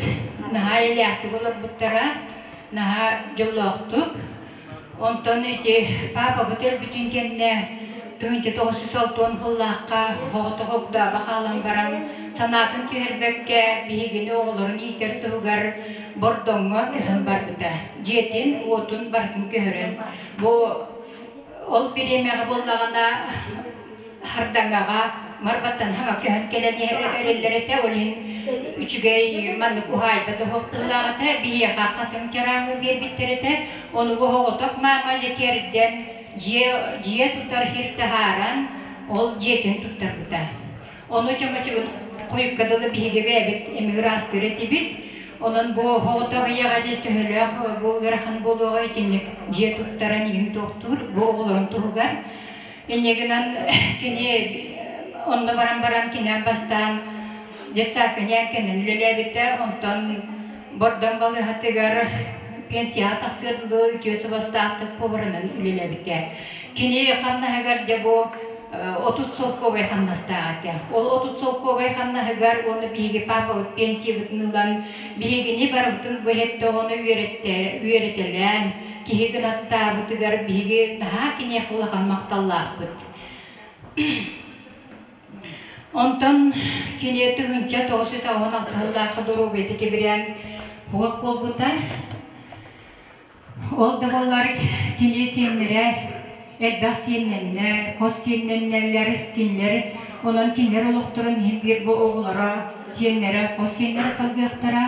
Наһаа эйэлээхтик олорбуттара, наһаа дьоллоохтук. Онтон ити паапабыт өлбүтүн кэннэ 1960 сыллаахха оҕото хогдооба хаалан баран санаатын түһэрбэккэ биһигини оҕолорун иитэр туһугар Бордоҥҥо көһөн барбыта. Дьиэтин, уотун барытын көһөрөн. Бу ол бириэмэҕэ буоллаҕына Хардаҥаҕа Марбаттан хаҥа көһөн кэлэн эрэллэр этэ. Ол иһин үчүгэй маннык уһаайба да уһуктуулаах этэ. Биһиэхэ хатыҥ чараамы биэрбиттэр этэ. Ону бу оҕотох маама лэкиэрдэн дьиэ, дьиэ тутар сир таһааран ол дьиэтин туттарбыта. Ону чөмөчүгүн хойукка дылы биһиги бэйэбит эмиэ ыраастыыр этибит. Онон бу оҕотох ийэҕэ дьэ төһөлөөх бу ыарахан буолуоҕа итинник дьиэ туттаран иһин туохтуур бу оҕолорун туһугар. Инньэ гынан кини онно баран баран кинээн бастаан детсадка ньээҥкэнэн үлэлээбитэ. Онтон Бордоҥ балыыһатыгар пенсияҕа тахсыар дылы үтүө субастаахтык поварынан үлэлээбитэ. Кини хамнаһыгар дьэ бу 30 солкуобай хамнастаах этэ. Ол 30 солкуобай хамнаһыгар уонна биһиги папабыт пенсиябытын ылан, биһигини барыбытын бу иһэттэ оҕону үөрэтэлээн, киһи гынаттаабытыгар биһиги наһаа киниэхэ улахан махталлаахпыт. Онтон кини 1996 сыллаахха доруобуйата кэбирээн уһук буолбута. Ол да буоллар кини сиэннэрэ элбэх сиэннэннэ, хос сиэннэннэллэр, кинилэр онон кинилэр олохторун иһин биир бу оҕолоро, сиэннэрэ, хос сиэннэрэ салгыахтара.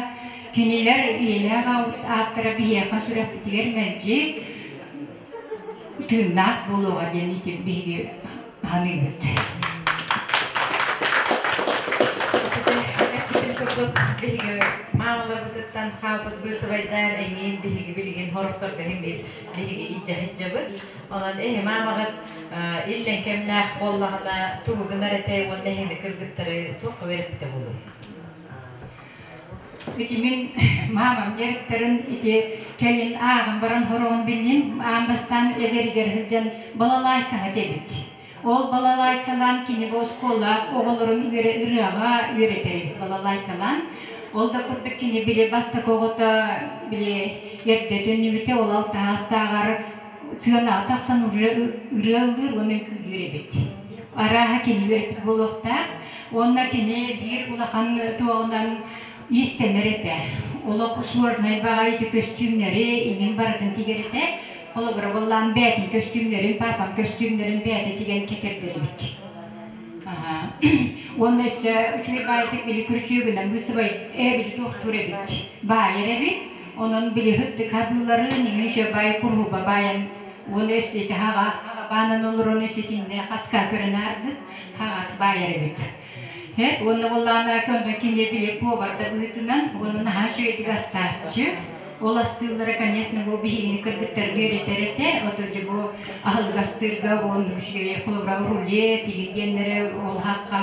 Кинилэр ийэлээх ааттара биһиэхэ сүрэхпитигэр мэлдьи тыыннаах буолуоҕа диэн ити биһиги саныыбыт. Эппитин курдук биһиги маамаларбытыттан хаалбыт быысыбайдаан эҥиин биһиги билигин хорохторго иһин биир биһиги илдьэ сылдьабыт. Онон эһи маамаҕыт иллэҥ кэмнээх буоллаҕына тугу гынар этэй уонна эһини кыргыттары туохха үөрэппитэ буолуой? Ити мин маамам дьарыктарын ити кэлин ааҕан баран хороҕун биллим. Аан бастаан эдэригэр сылдьан балалайкаһыт эбит. Ол балалайкалаан кини бу оскуола оҕолорун ырыаҕа үөрэтэр эбит балалайкалаан. Ол да курдук кини били бастакы оҕото били эрдэ төннүбүтэ, ол алтаһаастааҕар сыанаҕа тахсан ырыа ыллыыр уонна үҥкүүлүүр эбит. Арааһа кини үөрэппит буолуохтаах. Уонна кини биир улахан туоҕунан иистэнэр этэ. Олох сложнай баҕайы көстүүмнэри иҥин барытын тигэр этэ. Холобура буоллаан бээтин көстүүмнэрин, папам көстүүмнэрин бээтэ тигэн кэтэрдэр эбит. Уонна өссө үчүгэй баайытык били күрүчүөгүнэн быысыбай били туохтуур эбит. Баайар эбит. Онон били һыттык хабыыларын иҥин үчүгэй баай куруһуба баайан уонна өссө ити хаҕа баанан олорон өссө итиннэ хацка көрөн аардык хаҕат баайар эбит. Уонна буоллаҕына көндө кини били поварда быһыытынан уонна наһаа үчүгэйдик астааччы. Ол астыыллара, конечно, бу биһигини кыргыттарга үөрэтэр этэ. Ото дьэ бу аһылык астыырга уонна үчүгэй холобура рулет тигир диэннэри ол хахха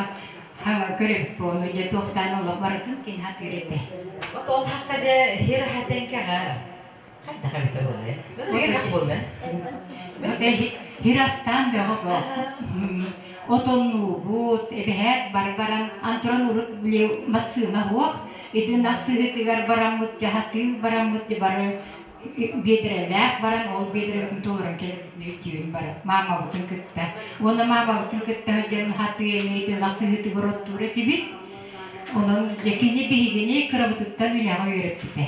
хаҥа көрөбүт буону дьэ туохтаан олох барытын кини хатыыр этэ. Вот ол хахха дьэ хир хатенкаҕа хайдах эбитэ буолуой? Элбэх буолла. Хир астаан бөҕө бо. Отоннуубут, эбэһээт бар баран, антуран урут били массыына суох, итин ахсыһытыгар бараммыт, дьаһатыы бараммыт бары биэдэрэлээх баран, ол биэдэрэбитин толорон кэлбитин бары маамабытын кытта. Уонна маамабытын кытта сылдьан хатыы эмиэ итин ахсыһытыгар оттуур этибит. Онон дьэ кини биһигини кырабытыттан үлэҕэ үөрэппитэ.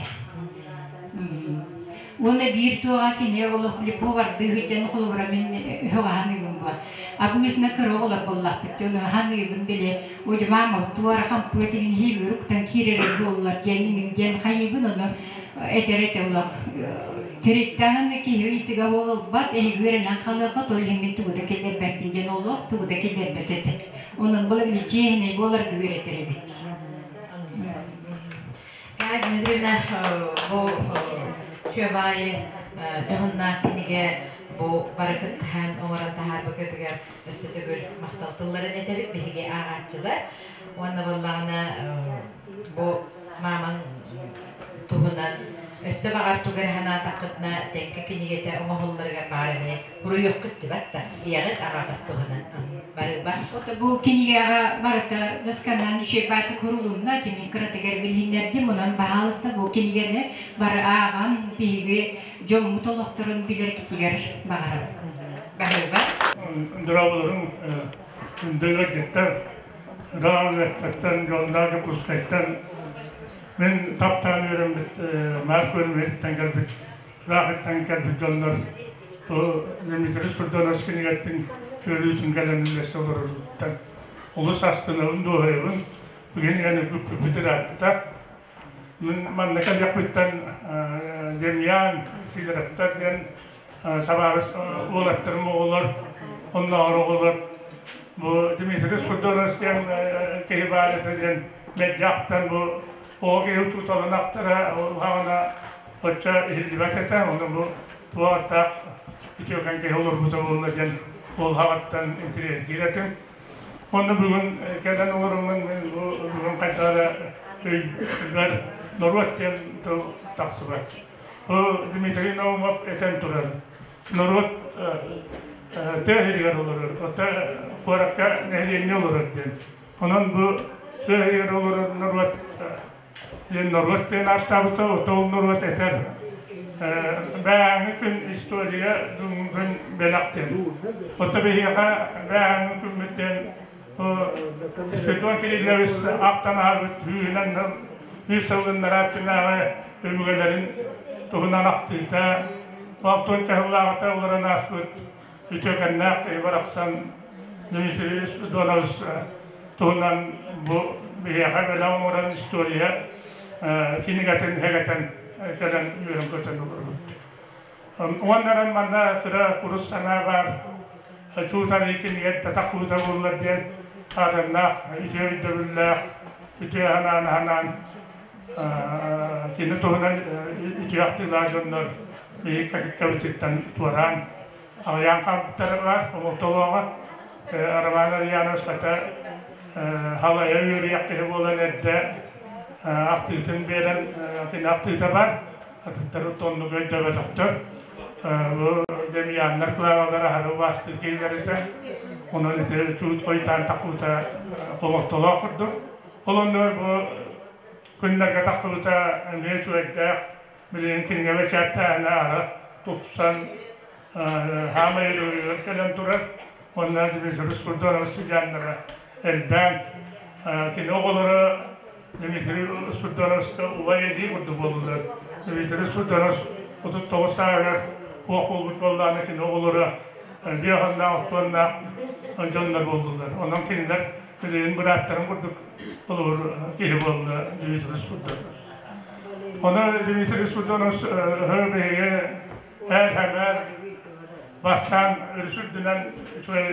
Уонна биир туоҕа кини олох били повардыы сылдьан холобура мин өһөҕаһан ыгым. Барыыба. Абыысына кыра оҕолор буоллахпыт дьону ханыыбын били Ой, мама, туора хампыат иҥин иһиибигэр уктан киирэрэ буоллар диэн иҥин диэн хайыыбын ону этэр этэ улах Тириттаһын киһи ыйытыга буолбат, эһиги үөрэнэн халыаххыт, ол иһин мин тугу да киллэрбэппин диэн олох тугу да киллэрбэт этэ. Онон бұл били чиэһинэй буоларга үөрэтэр эбит. Дмитриевна, бу Чүөбаайы дьоһуннаах кинигэ бу барыкыттаһан оҥорон таһаарбыкытыгар өссө төгүл махтал тылларын этэбит биһиги ааҕааччылар. Уонна буоллаҕына бу маамаҥ туһунан өссө баҕар тугу эрэ санаатаххытына тэҥкэ кинигэтэ оҥоһулларыгар баар эмиэ буруйуоххут дибат да ийэҕит аҕаҕыт туһунан барыба. Ото бу кинигэҕэ барыта досканан үчүгэй баатык сурулунна, түмүк кыратыгар билиһиннэрдим, онон баһаалыста бу кинигэни бары ааҕан биһиги дьоммут олохторун билэргитигэр баҕарабын. Баһыыба. Дорооболорум күндү ыалдьыттар, Даҕан дьонноо Дьокуускайтан мин таптаан үөрэммит Маар Күөлүмэһиттэн кэлбит ыраахыттан кэлбит дьоннор Дмитрий Спиридонович кинигэтин көрүүтүн кэлэн үллэстэ олороруттан олус астынабын, дуоһуйабын. Билигин эн үкүппүт ырааппыта. Мин манна кэлиэхпиттэн Демьян Сидоровтар диэн табаарыс уолаттарым оҕолор, оннооҕор оҕолор бу Дмитрий Спиридонович диэн киһи баар этэ диэн мэлдьи ахтан бу оҕо киһи учууталын ахтара улаҕана оччо иһиллибэт этэ, ону бу туох аттаах үтүөкэн киһи олорбута буолла диэн ол хаҕыттан интириэһиргиир этим. Онно бүгүн кэлэн олороммун мин бу бүгүн хайдах эрэ өйбөр норуот диэн тыл тахсыбат. Бу Дмитрий Наумов этэн турар, норуот тыа сиригэр олорор, оттон куоракка нэһилиэнньэ олорор диэн. Онон бу тыа сиригэр олорор норуот диэн норуот диэн ааттаабыта, ол норуот этэр бээҥҥи күн история бүгүҥҥү күн бэлэх диэн. Ото биһиэхэ бээҥҥи күммүт диэн Спиридон Кириллович ахтан ааһбыт сүүһүнэн үс сылыннара өттүнээҕи өбүгэлэрин туһунан ахтыыта, алтын чаһыллааҕыта олорон ааспыт үтүөкэннээх киһи барахсан Дмитрий Спиридонович туһунан бу биһиэхэ бэлэх оҥорон история кинигэтин сэгэтэн кэлэн үөрэн-көтөн олоробут. Уонна манна кыра курус санаа баар чуутан кинигэр татах куута буоллар диэн аатаннаах үтүө өйдөбүллээх үтүө ханаан ханаан кини туһунан үтүө ахтыылаах дьоннор биһиги кэккэбититтэн туораан аҕыйаан хаалбыттара баар омолтолооҕо Роман Ульянов хата халайа үөрүйэх киһи буолан эрдэ ахтыытын биэрэн кини ахтыыта бар атыттары оннук өйдөөбөтөхтөр бу Демьяннар Клавалар аһары убаастыыр киһилэр этэ онон ити чуут хойутаан таххыбыта хомолтолоох курдук ол оннугар бу күннэргэ таххыбыта эмиэ үчүгэйдээх билигин кинигэ бэчээттээһинэ аһара тупсан хаамай өрүгэр кэлэн турар уонна Дмитрий Спиридонович сыдьааннара элбээн кини оҕолоро Дмитрий Спиридоновичка убай эдьиий курдук буоллулар. Дмитрий Спиридонович 39 сааһыгар туох буолбут буоллаҕына кини оҕолоро биэханнаах охтуоннаах дьоннор буоллулар. Онон кинилэр билигин бырааттарын курдук холобур киһи буолла Дмитрий Спиридонович. Ону Дмитрий Спиридонович биһиги эр-хэмээр бастаан өрүс үрдүнэн үчүгэй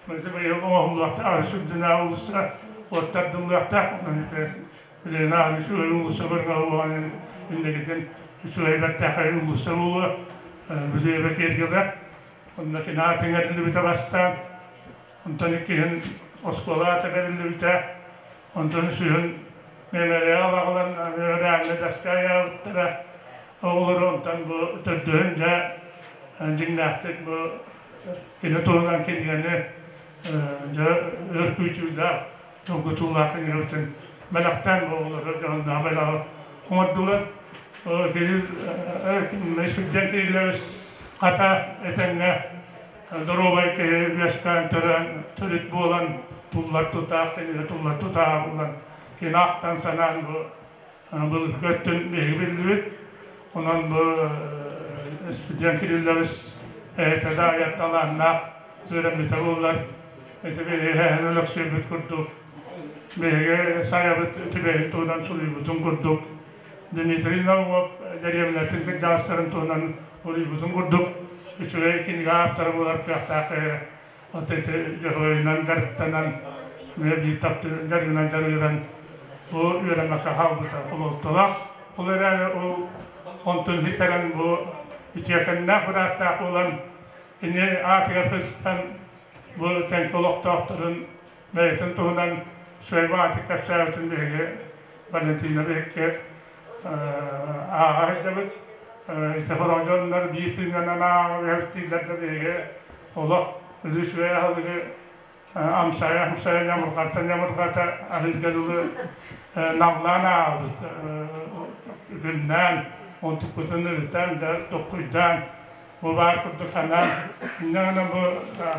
быйыл оҥоһуллуохтаах өрүс үрдүнэн уулусса уоттардыллыахтаах онон ити билигин аан үчүгэй уулусса көрүҥэ инникитин үчүгэй бэртээхэй уулусса буолуо Бүлүүбэ киэргэлэ онно кини аатын иҥэриллибитэ бастаан онтон иккиһин оскуола аата бэриллибитэ онтон үсүһүн мемориал аҕалан мемориальнай доска ыйаабыттара оҕолору онтон бу төрдүһүн дьэ дьиҥнээхтик бу кини туһунан кинигэни дьэ өр күүтүүлээх долгутуулаах кинигэбитин бэлэхтээн бу оҕолору дьоһуннаах бэлэҕи оҥордулар Кирилл Кириллович хата этэҥҥэ доруобай киһи үөскээн төрөөн төрүт буолан туллар тутаах кинигэ туллар тутааҕа буолан кини ахтан санаан бу былыргы өттүн биһиги биллибит. Онон бу Студент Кириллович эһэтэ да айар талааннаах. үөрэммитэ буоллар, ити биһиги өлөксүйбүт курдук, биһиги сайабыт үтүбэйин туһунан суруйбутун курдук, Дмитрий Наумов дэриэбинэтин кырдьаҕастарын туһунан суруйбутун курдук, үчүгэй кинигэ ааптара буолар кыахтаах киһи. От ити дьоруойунан дьарыктанан, биир таптыыр дьарыгынан дьарыгыран, бу үөрэммэккэ хаалбыта хомолтолоох. Ол эрээри ол онтун ситэрэн бу үтүөкэннээх бырааттаах буолан, кини аатыгар сыстан бу Тэҥкэ олохтоохторун бэйэтин туһунан Швейба кэпсээбитин биһиги Валентина биһикки ааҕа сылдьабыт. Ити сорох дьоннор биир тыынынан ааҕа түһэбит дииллэр да биһиги олох үгүс үчүгэй аһылыгы амсайа-амсайа ньамырҕата-ньамырҕата аһыырга дылы наллаан ааҕабыт. Күннээн, онтукпутун ырытан, дьэ токкуйдаан Бу баар курдук санаан, инньэ гынан бу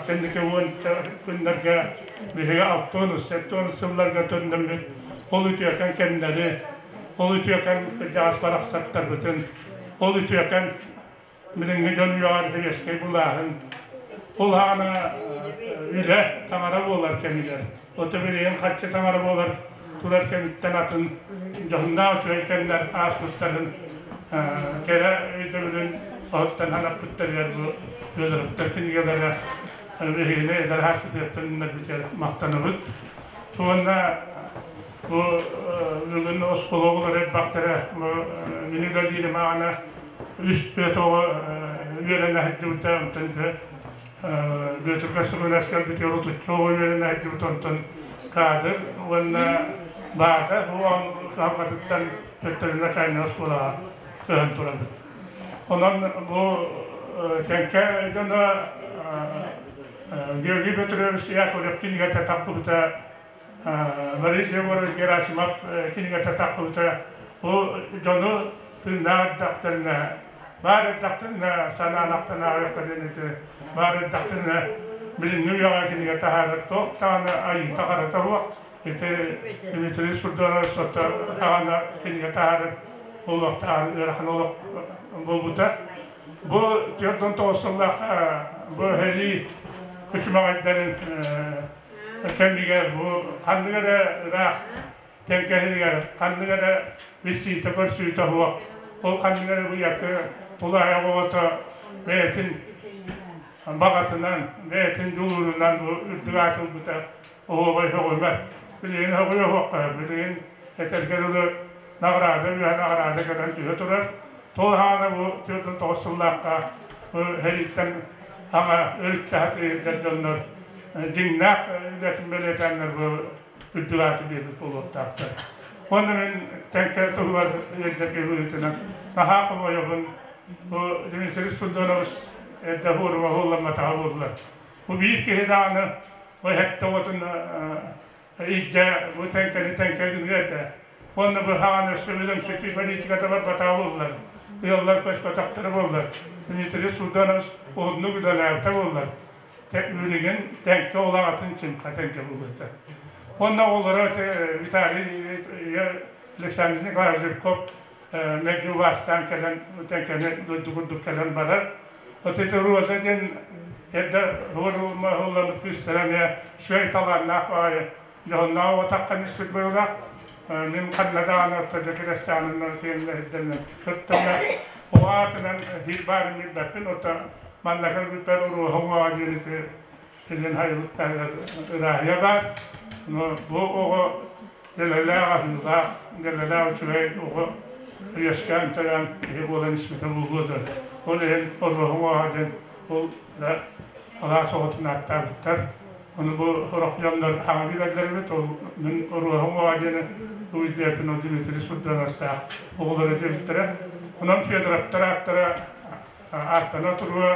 кэнники уонча күннэргэ биһиги алтыан, сэттиэн сылларга төннөммүт ол үтүөкэн кэмнэри, ол үтүөкэн кырдьаҕас барахсаттарбытын, ол үтүөкэн билиҥҥи дьон үөҕэр һириэскэй былааһын, ол аана үлэ таҥара буолар кэмигэр, ото билигин харчы таҥара буолар турар кэмиттэн атын дьоһуннаах үчүгэй кэмнэр ааспыттарын кэрэ өйдөбүлүн оһуттан санаппыттарыгар бу Федоровтар кинигэлэрэ биһигини эдэр ааспытыттан үннэрбитигэр махтанабыт. Уонна бу бүгүн оскуола оҕолоро элбэхтэрэ бу мин үлэлиирим аҕана үс түөрт оҕо үөрэнэ сылдьыбыта, онтон Бүөтүр Көстөкүүнэс кэлбитигэр отучча оҕо үөрэнэ сылдьыбыт, онтон кадр уонна бааза кыһалҕатыттан төттөрү начальнай оскуолаҕа көһөн турабыт. Онон бу Тэҥкэ дьоно Георгий Петрович Яковлев кинигэтэ тахсыбыта, Борис Егорович Герасимов кинигэтэ тахсыбыта бу дьону тыыннаах эрдэхтэринэ баар эрдэхтэринэ санаан ахтан ааҕыахха диэн ити баар эрдэхтэринэ билиҥҥи үйэҕэ кинигэ таһаарар туох даҕаны айыыта-харата суох ити Дмитрий Спиридонович сотто даҕаны кинигэ таһаарар буолуохтааҕын ыарахан олох буолбута. Бу 49 сыллаах бу сэрии күчүмэҕэйдэрин кэмигэр бу ханнык эрэ ыраах тэҥкэһигэр ханнык эрэ билсиитэ көрсүүтэ суох, ол ханнык эрэ быйакы тулаайах оҕото бэйэтин баҕатынан, бэйэтин дьулуурунан бу үрдүк аат ылбыта оһуобай сөҕүмэр. Билигин сөҕүө суохха, билигин этэргэ дылы наҕараада үөһэ наҕараада кэлэн түһэ турар. Туох аана бу 49 сыллаахха бу сэрииттэн аҥа өрүттэһэ тыйырдар дьоннор дьиҥнээх үлэтин бэлиэтээннэр бу үрдүк ааты биэрбит буолуохтаахтар. Уонна мин Тэҥкэ туһугар ыалдьарга быһыытынан наһаа хомойобун. Бу Дмитрий Спиридонович эрдэ форума уһулламматаҕа буоллар. Бу биир киһи даҕаны бу эһэттэ оҕотун илдьэ бу Тэҥкэни Тэҥкэ гыныа этэ. Уонна быһаҕан өссө бөдөҥсүтүү политиката барбатаҕа буоллар, ыаллар көспөтөхтөрө буоллар, Дмитрий Спиридонович уһуннук үлэлээбитэ буоллар, билигин Тэҥкэ улаҕатын чыҥха тэҥкэ буолуо Уонна оҕолоро Виталий Александр Николаевич Жирков мэлдьи убаастаан кэлэн Тэҥкэни дойду курдук кэлэн барар. Вот ити Роза диэн эрдэ уһулламмыт кыыстара эмиэ үчүгэй талааннаах баҕайы дьоһуннаах оҕо испит быһыылаах. Мин ханна даҕаны орто кирэстээниннэр тиэннэһирдэнэн кыттана оҕо аатынан биир баарын билбэппин, оттон манна кэлбиппэр уруоһуҥ оҕо диэн ити силин хайылыктарыгар ырааһыйа баар. Но бу оҕо дэлэлээх аһыылаах, дэлэлээх үчүгэй оҕо үөскээн төрөөн киһи буолан испитэ буолуо да. Ол иһин оруоһуҥ оҕо диэн ол да алаас оҕотун ааттаабыттар. Ону бу сорох дьоннор хаҥа билэллэр эбит, ол мин оруоһум оҕо диэни Луизиятын ол Дмитрий Сурдановстаах оҕолоро диэбиттэрэ. Онон Федоровтар ааттара ааттана туруо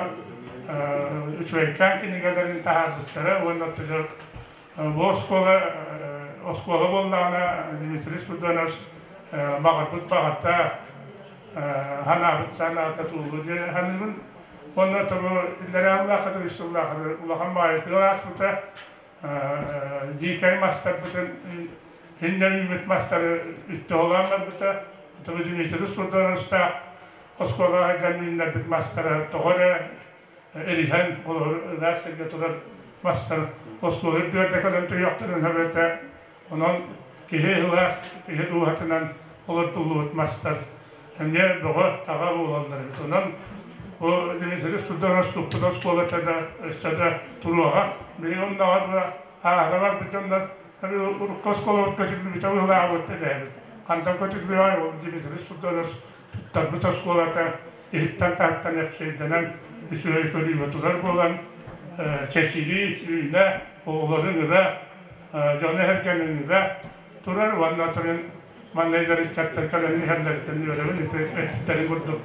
үчүгэйкээн кинигэлэрин таһаарбыттара уонна оттон бу оскуола оскуола буоллаҕына Дмитрий Спиридонович баҕарбыт баҕата санаабыт санаата туолуо диэн саныыбын. Уонна тобу иллэрээ сыллаахха үс сыллаахха улахан баайытыгар ааспыта. Дьиикэй мастарбытын иннэ үүммүт мастары үттэ барбыта. Тобу Дмитрий Спиридоновичтаах оскуолаҕа сылдьан үүннэрбит мастара тоҕо эрэ Эриһэн олорор ыраас сиргэ турар мастар оскуола үрдүгэр да кэлэн туйахтарын сөбөтө. Онон киһи ыһылаах, киһи дууһатынан олордуллубут мастар эмиэ бөҕө-таҕа буолаллар эбит. Онон бу Дмитрий Спиридонович туппут оскуолата да өссө да туруоҕа. Билигин оннооҕор бу ааһара барбыт дьоннор урукку оскуолабыт көтүллүбүтэ быһыылаабыт эбээбит. Хантан көтүллүөҕэй ол Дмитрий Спиридонович туттарбыт оскуолата иһиттэн-таһыттан эпсэйдэнэн үчүгэй көрүүгэ турар буолан чэчирии, үүнэ, оҕолорун ыра, дьону эһэргэнин ыра турар уонна туран манна ыччаттар кэлэн иһэллэриттэн үөрэбин ити эттэрин курдук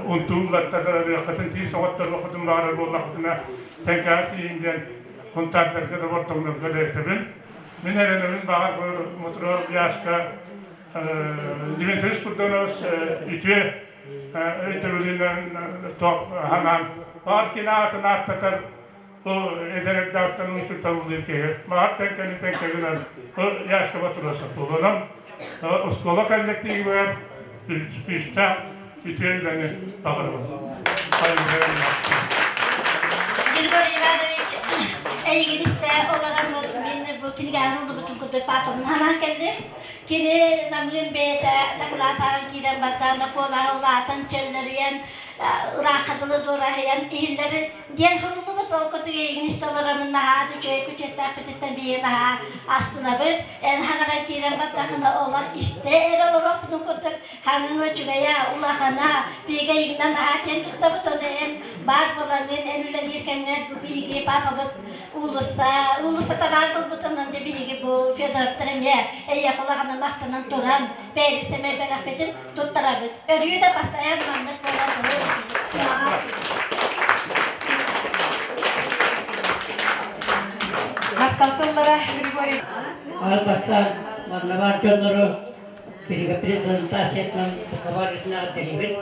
унтууллартар ырыаххытын тиис оҕотторуоххутун баҕарар буоллаххытына тэҥкэҕэ тиийиҥ диэн хунтаардарга да бортоҥнорго да этэбин. Мин эрэнэбин баҕар бу Мутро Яшка Дмитрий Спиридонович үтүө өйдөбүлүнэн ханаан баар кини аатын ааттатар бу эдэр эрдэҕиттэн учууталлыыр киһи баҕар тэҥкэни тэҥкэгинэн Яшкаба тура сатылынан оскуола коллективигэр күүстээх үтүө үлэни баҕарабын. Григорий Иванович, эйигин истэ олороммут мин бу кинигэҕэ уһуллубутун курдук папабын санаан кэллим. Кини намыын бэйэтэ дакылаатаан киирэн бардаана куолаһа улаатан чөллөрүйэн ыраахха дылы дуораһыйан иһиллэр диэн суруллубут. Ол курдук эйигин истэ олороммун наһаа да үчүгэй күтүөттээхпититтэн биһиги наһаа астынабыт. Эн хаҥаран киирэн бардаххына олох истэ эрэ олоруохпутун курдук хаҥыҥ үчүгэйэ, улахана, биһиги эйигинэн наһаа киэн туттабыт. Ону эн баар буоламмын, эн үлэлиир кэмҥэр бу биһиги папабыт уулусса, уулуссата баар буолбутунан дьэ биһиги бу Федоровтар эмиэ эйиэхэ улаханнык махтанан туран бэйэбит сэмэй бэлэхпитин туттарабыт. Өрүү да бастайан маннык буола туруо. Махтал тыллара Григорий. Албастаан манна баар дьоннору кинигэ презентациятынан хабарытынан тэрийбит.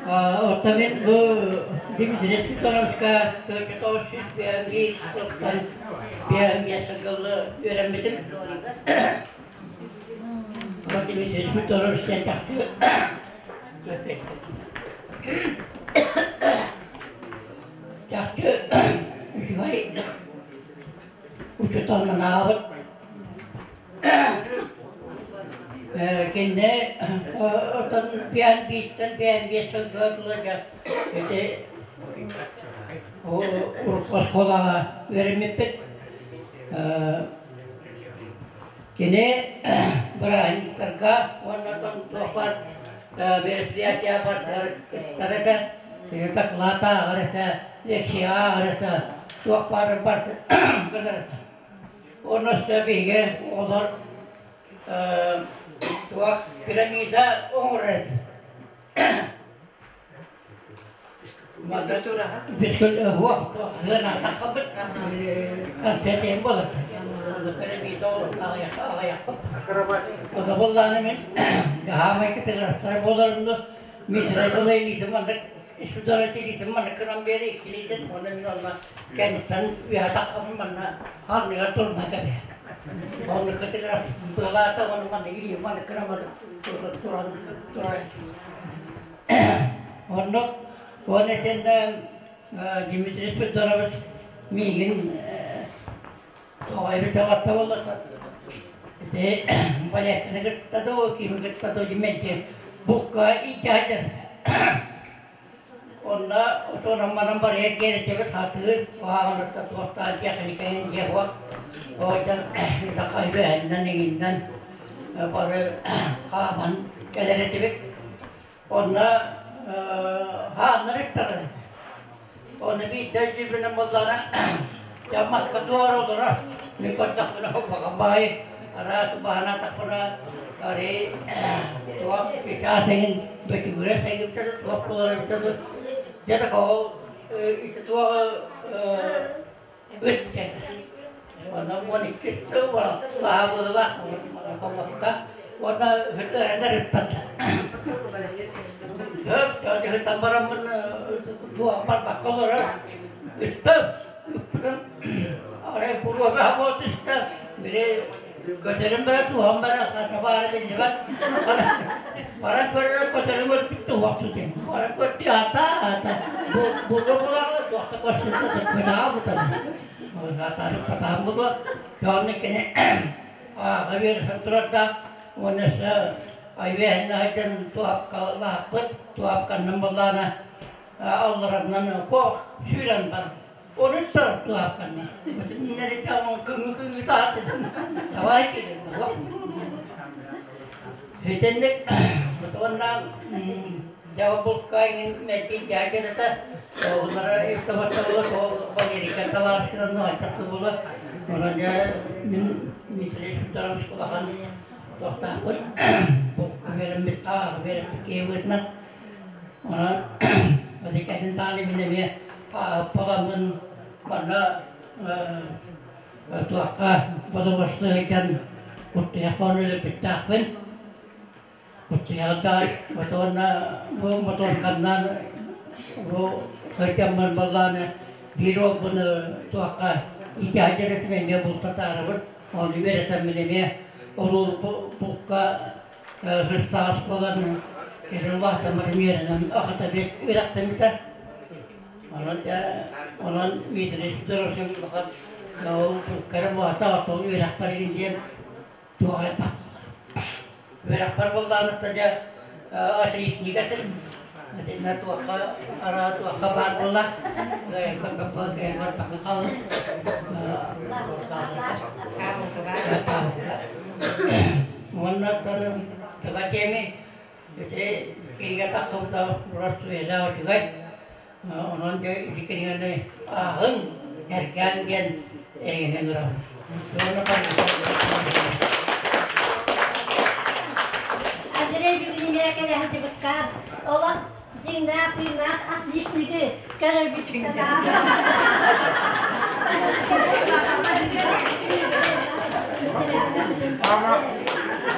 Оттон мин бу Дмитрий Петровичка 1901 сылтан биэс сылга үөрэммитим. Дмитрий Петрович диэн чахчы чахчы үчүгэй учууталынан ааҕабыт. Кинини оттон биэн бииртэн биэн биэс сылга туларга ити урукку оскуолаҕа үөрэммиппит. Кини бырааһынньыктарга уонна туох баар мероприятие кыттар этэ, доклад ааҕар этэ, лекция ааҕар этэ, туох баарын барытын гынар этэ. Онно өссө биһиги оҕолор туох пирамида оҥорор этибит. Физкультура сыанаатахпыт концерт буолар. Пирамида аҕыйахпыт. Ону мин хаамай кытыгырастара буоларымны Миитэрэй была илиитин маннык Исудара илиитин маннык гынан биэри иккилиитин уонна мин онно кэнниттэн үөһэ таххабын манна анныгар турна кэбиһэр. Онно кытыгырас быалаата уонна манна илиим маннык гынан туран турар. Онно уонна итиннэ Дмитрий Федорович миигин тоҕо эбитэ батта буолла ити балетканы кытта да кими кытта да мэлдьи букка илдьэ Онно отонон-манан барыйар диэн сатыыр, куһаҕанытта туохтаан тиэхиникэйин диэх уох. Оҕонньор үөһэннэн иҥиннэн бары хааман кэлэр этибит. Онно хааннар ыттарар этэ. Онно биирдэ өйдүүрбүнэн буоллаҕына, дьэ маска туора олоро, мин көрдөхпүнэ улахан баҕайы араас баһанаатахпына арыы туох чычаас эҥин бөтүгүрэс эҥин туох буолар эбитэ дуу дьэ такого ити туох ыт диэтэ. Онно 12 сыл быһыылаах хоммокко уонна ыһыт ыттарда. Ыһытан бараммын туох барбакка олорор ыттым. Ыппытым арай буруо бөҕө буола түстэ. Били Көтөрүм бара туһам бара хата баара биллибэт. Баран көрөрө көтөрүм өлбүт туһах тутен. Баран көрдү ата ата. Бу булаҕа туохта көрсүтэ көтөҕө бутан. Атары патаан буду. Дьонны кини ааҕа берсэн турарда. Уонна айвэһиннэһэдэн туапкалаахпыт, туапканнан боллаана аллараннан ко сүүрэн бар. Оруттар туапканна. Нерете көңү көңү тааты. Давай келин. Хетенник онна жабылкайын мәти жагерата олара ифтабаттабыла сол Валерика Таварскидан айтты була. Она жа мин Дмитрий Федорович кулахан тохтаахпын. Букка береммит тағы береммит кейбытна. Онан Вадикатын тааны минеме поламын манна туаққа бодобосты куттуяқпан өлөпүттаахпын. Куттуяғда мотонна бу мотон каннан бу хөйтэммэн баллааны биир ол буну туаққа итяжересимен ме бултатаарыбын. Оны беретэммин ол букка хыстаас болан керуллаахтамар миэренен ахата бет үрэхтэмитэ. Онон онон миитрис бахан ол кара буата ол үрэхпар диэн туохайпа. Үрэхпар боллааныта дьэ отличникатын на туохха ара туохха баар буолла. Уонна тыга теми ите киге тахыбыта урар туэла отугай. Онон дьэ ити ааҕын эркээн диэн эйгэнен урабын. Андрей бүгүнүмэ кэлэһэтибиккар ола дьиҥнээх тыыннаах отличниги кэлэрбититтэн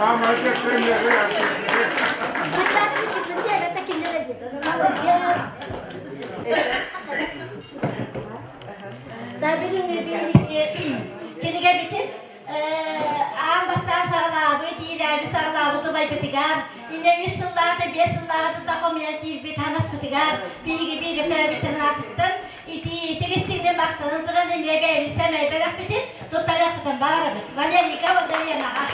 Ама Кинигэ битин аан бастаан саҕалаабы, тиилээби саҕалаабы тубайбытыгар, инне үс сыллаата, биэс сыллаата тахомуйан киирбит ханаспытыгар, биһиги бииргэ төрөбүттэн аатыттан ити тигистиҥне махтанан туран эмиэ бэйэбит сэмэй бэлэхпитин туттарыахпытын баарабыт. Валерика Валерьянаҕа.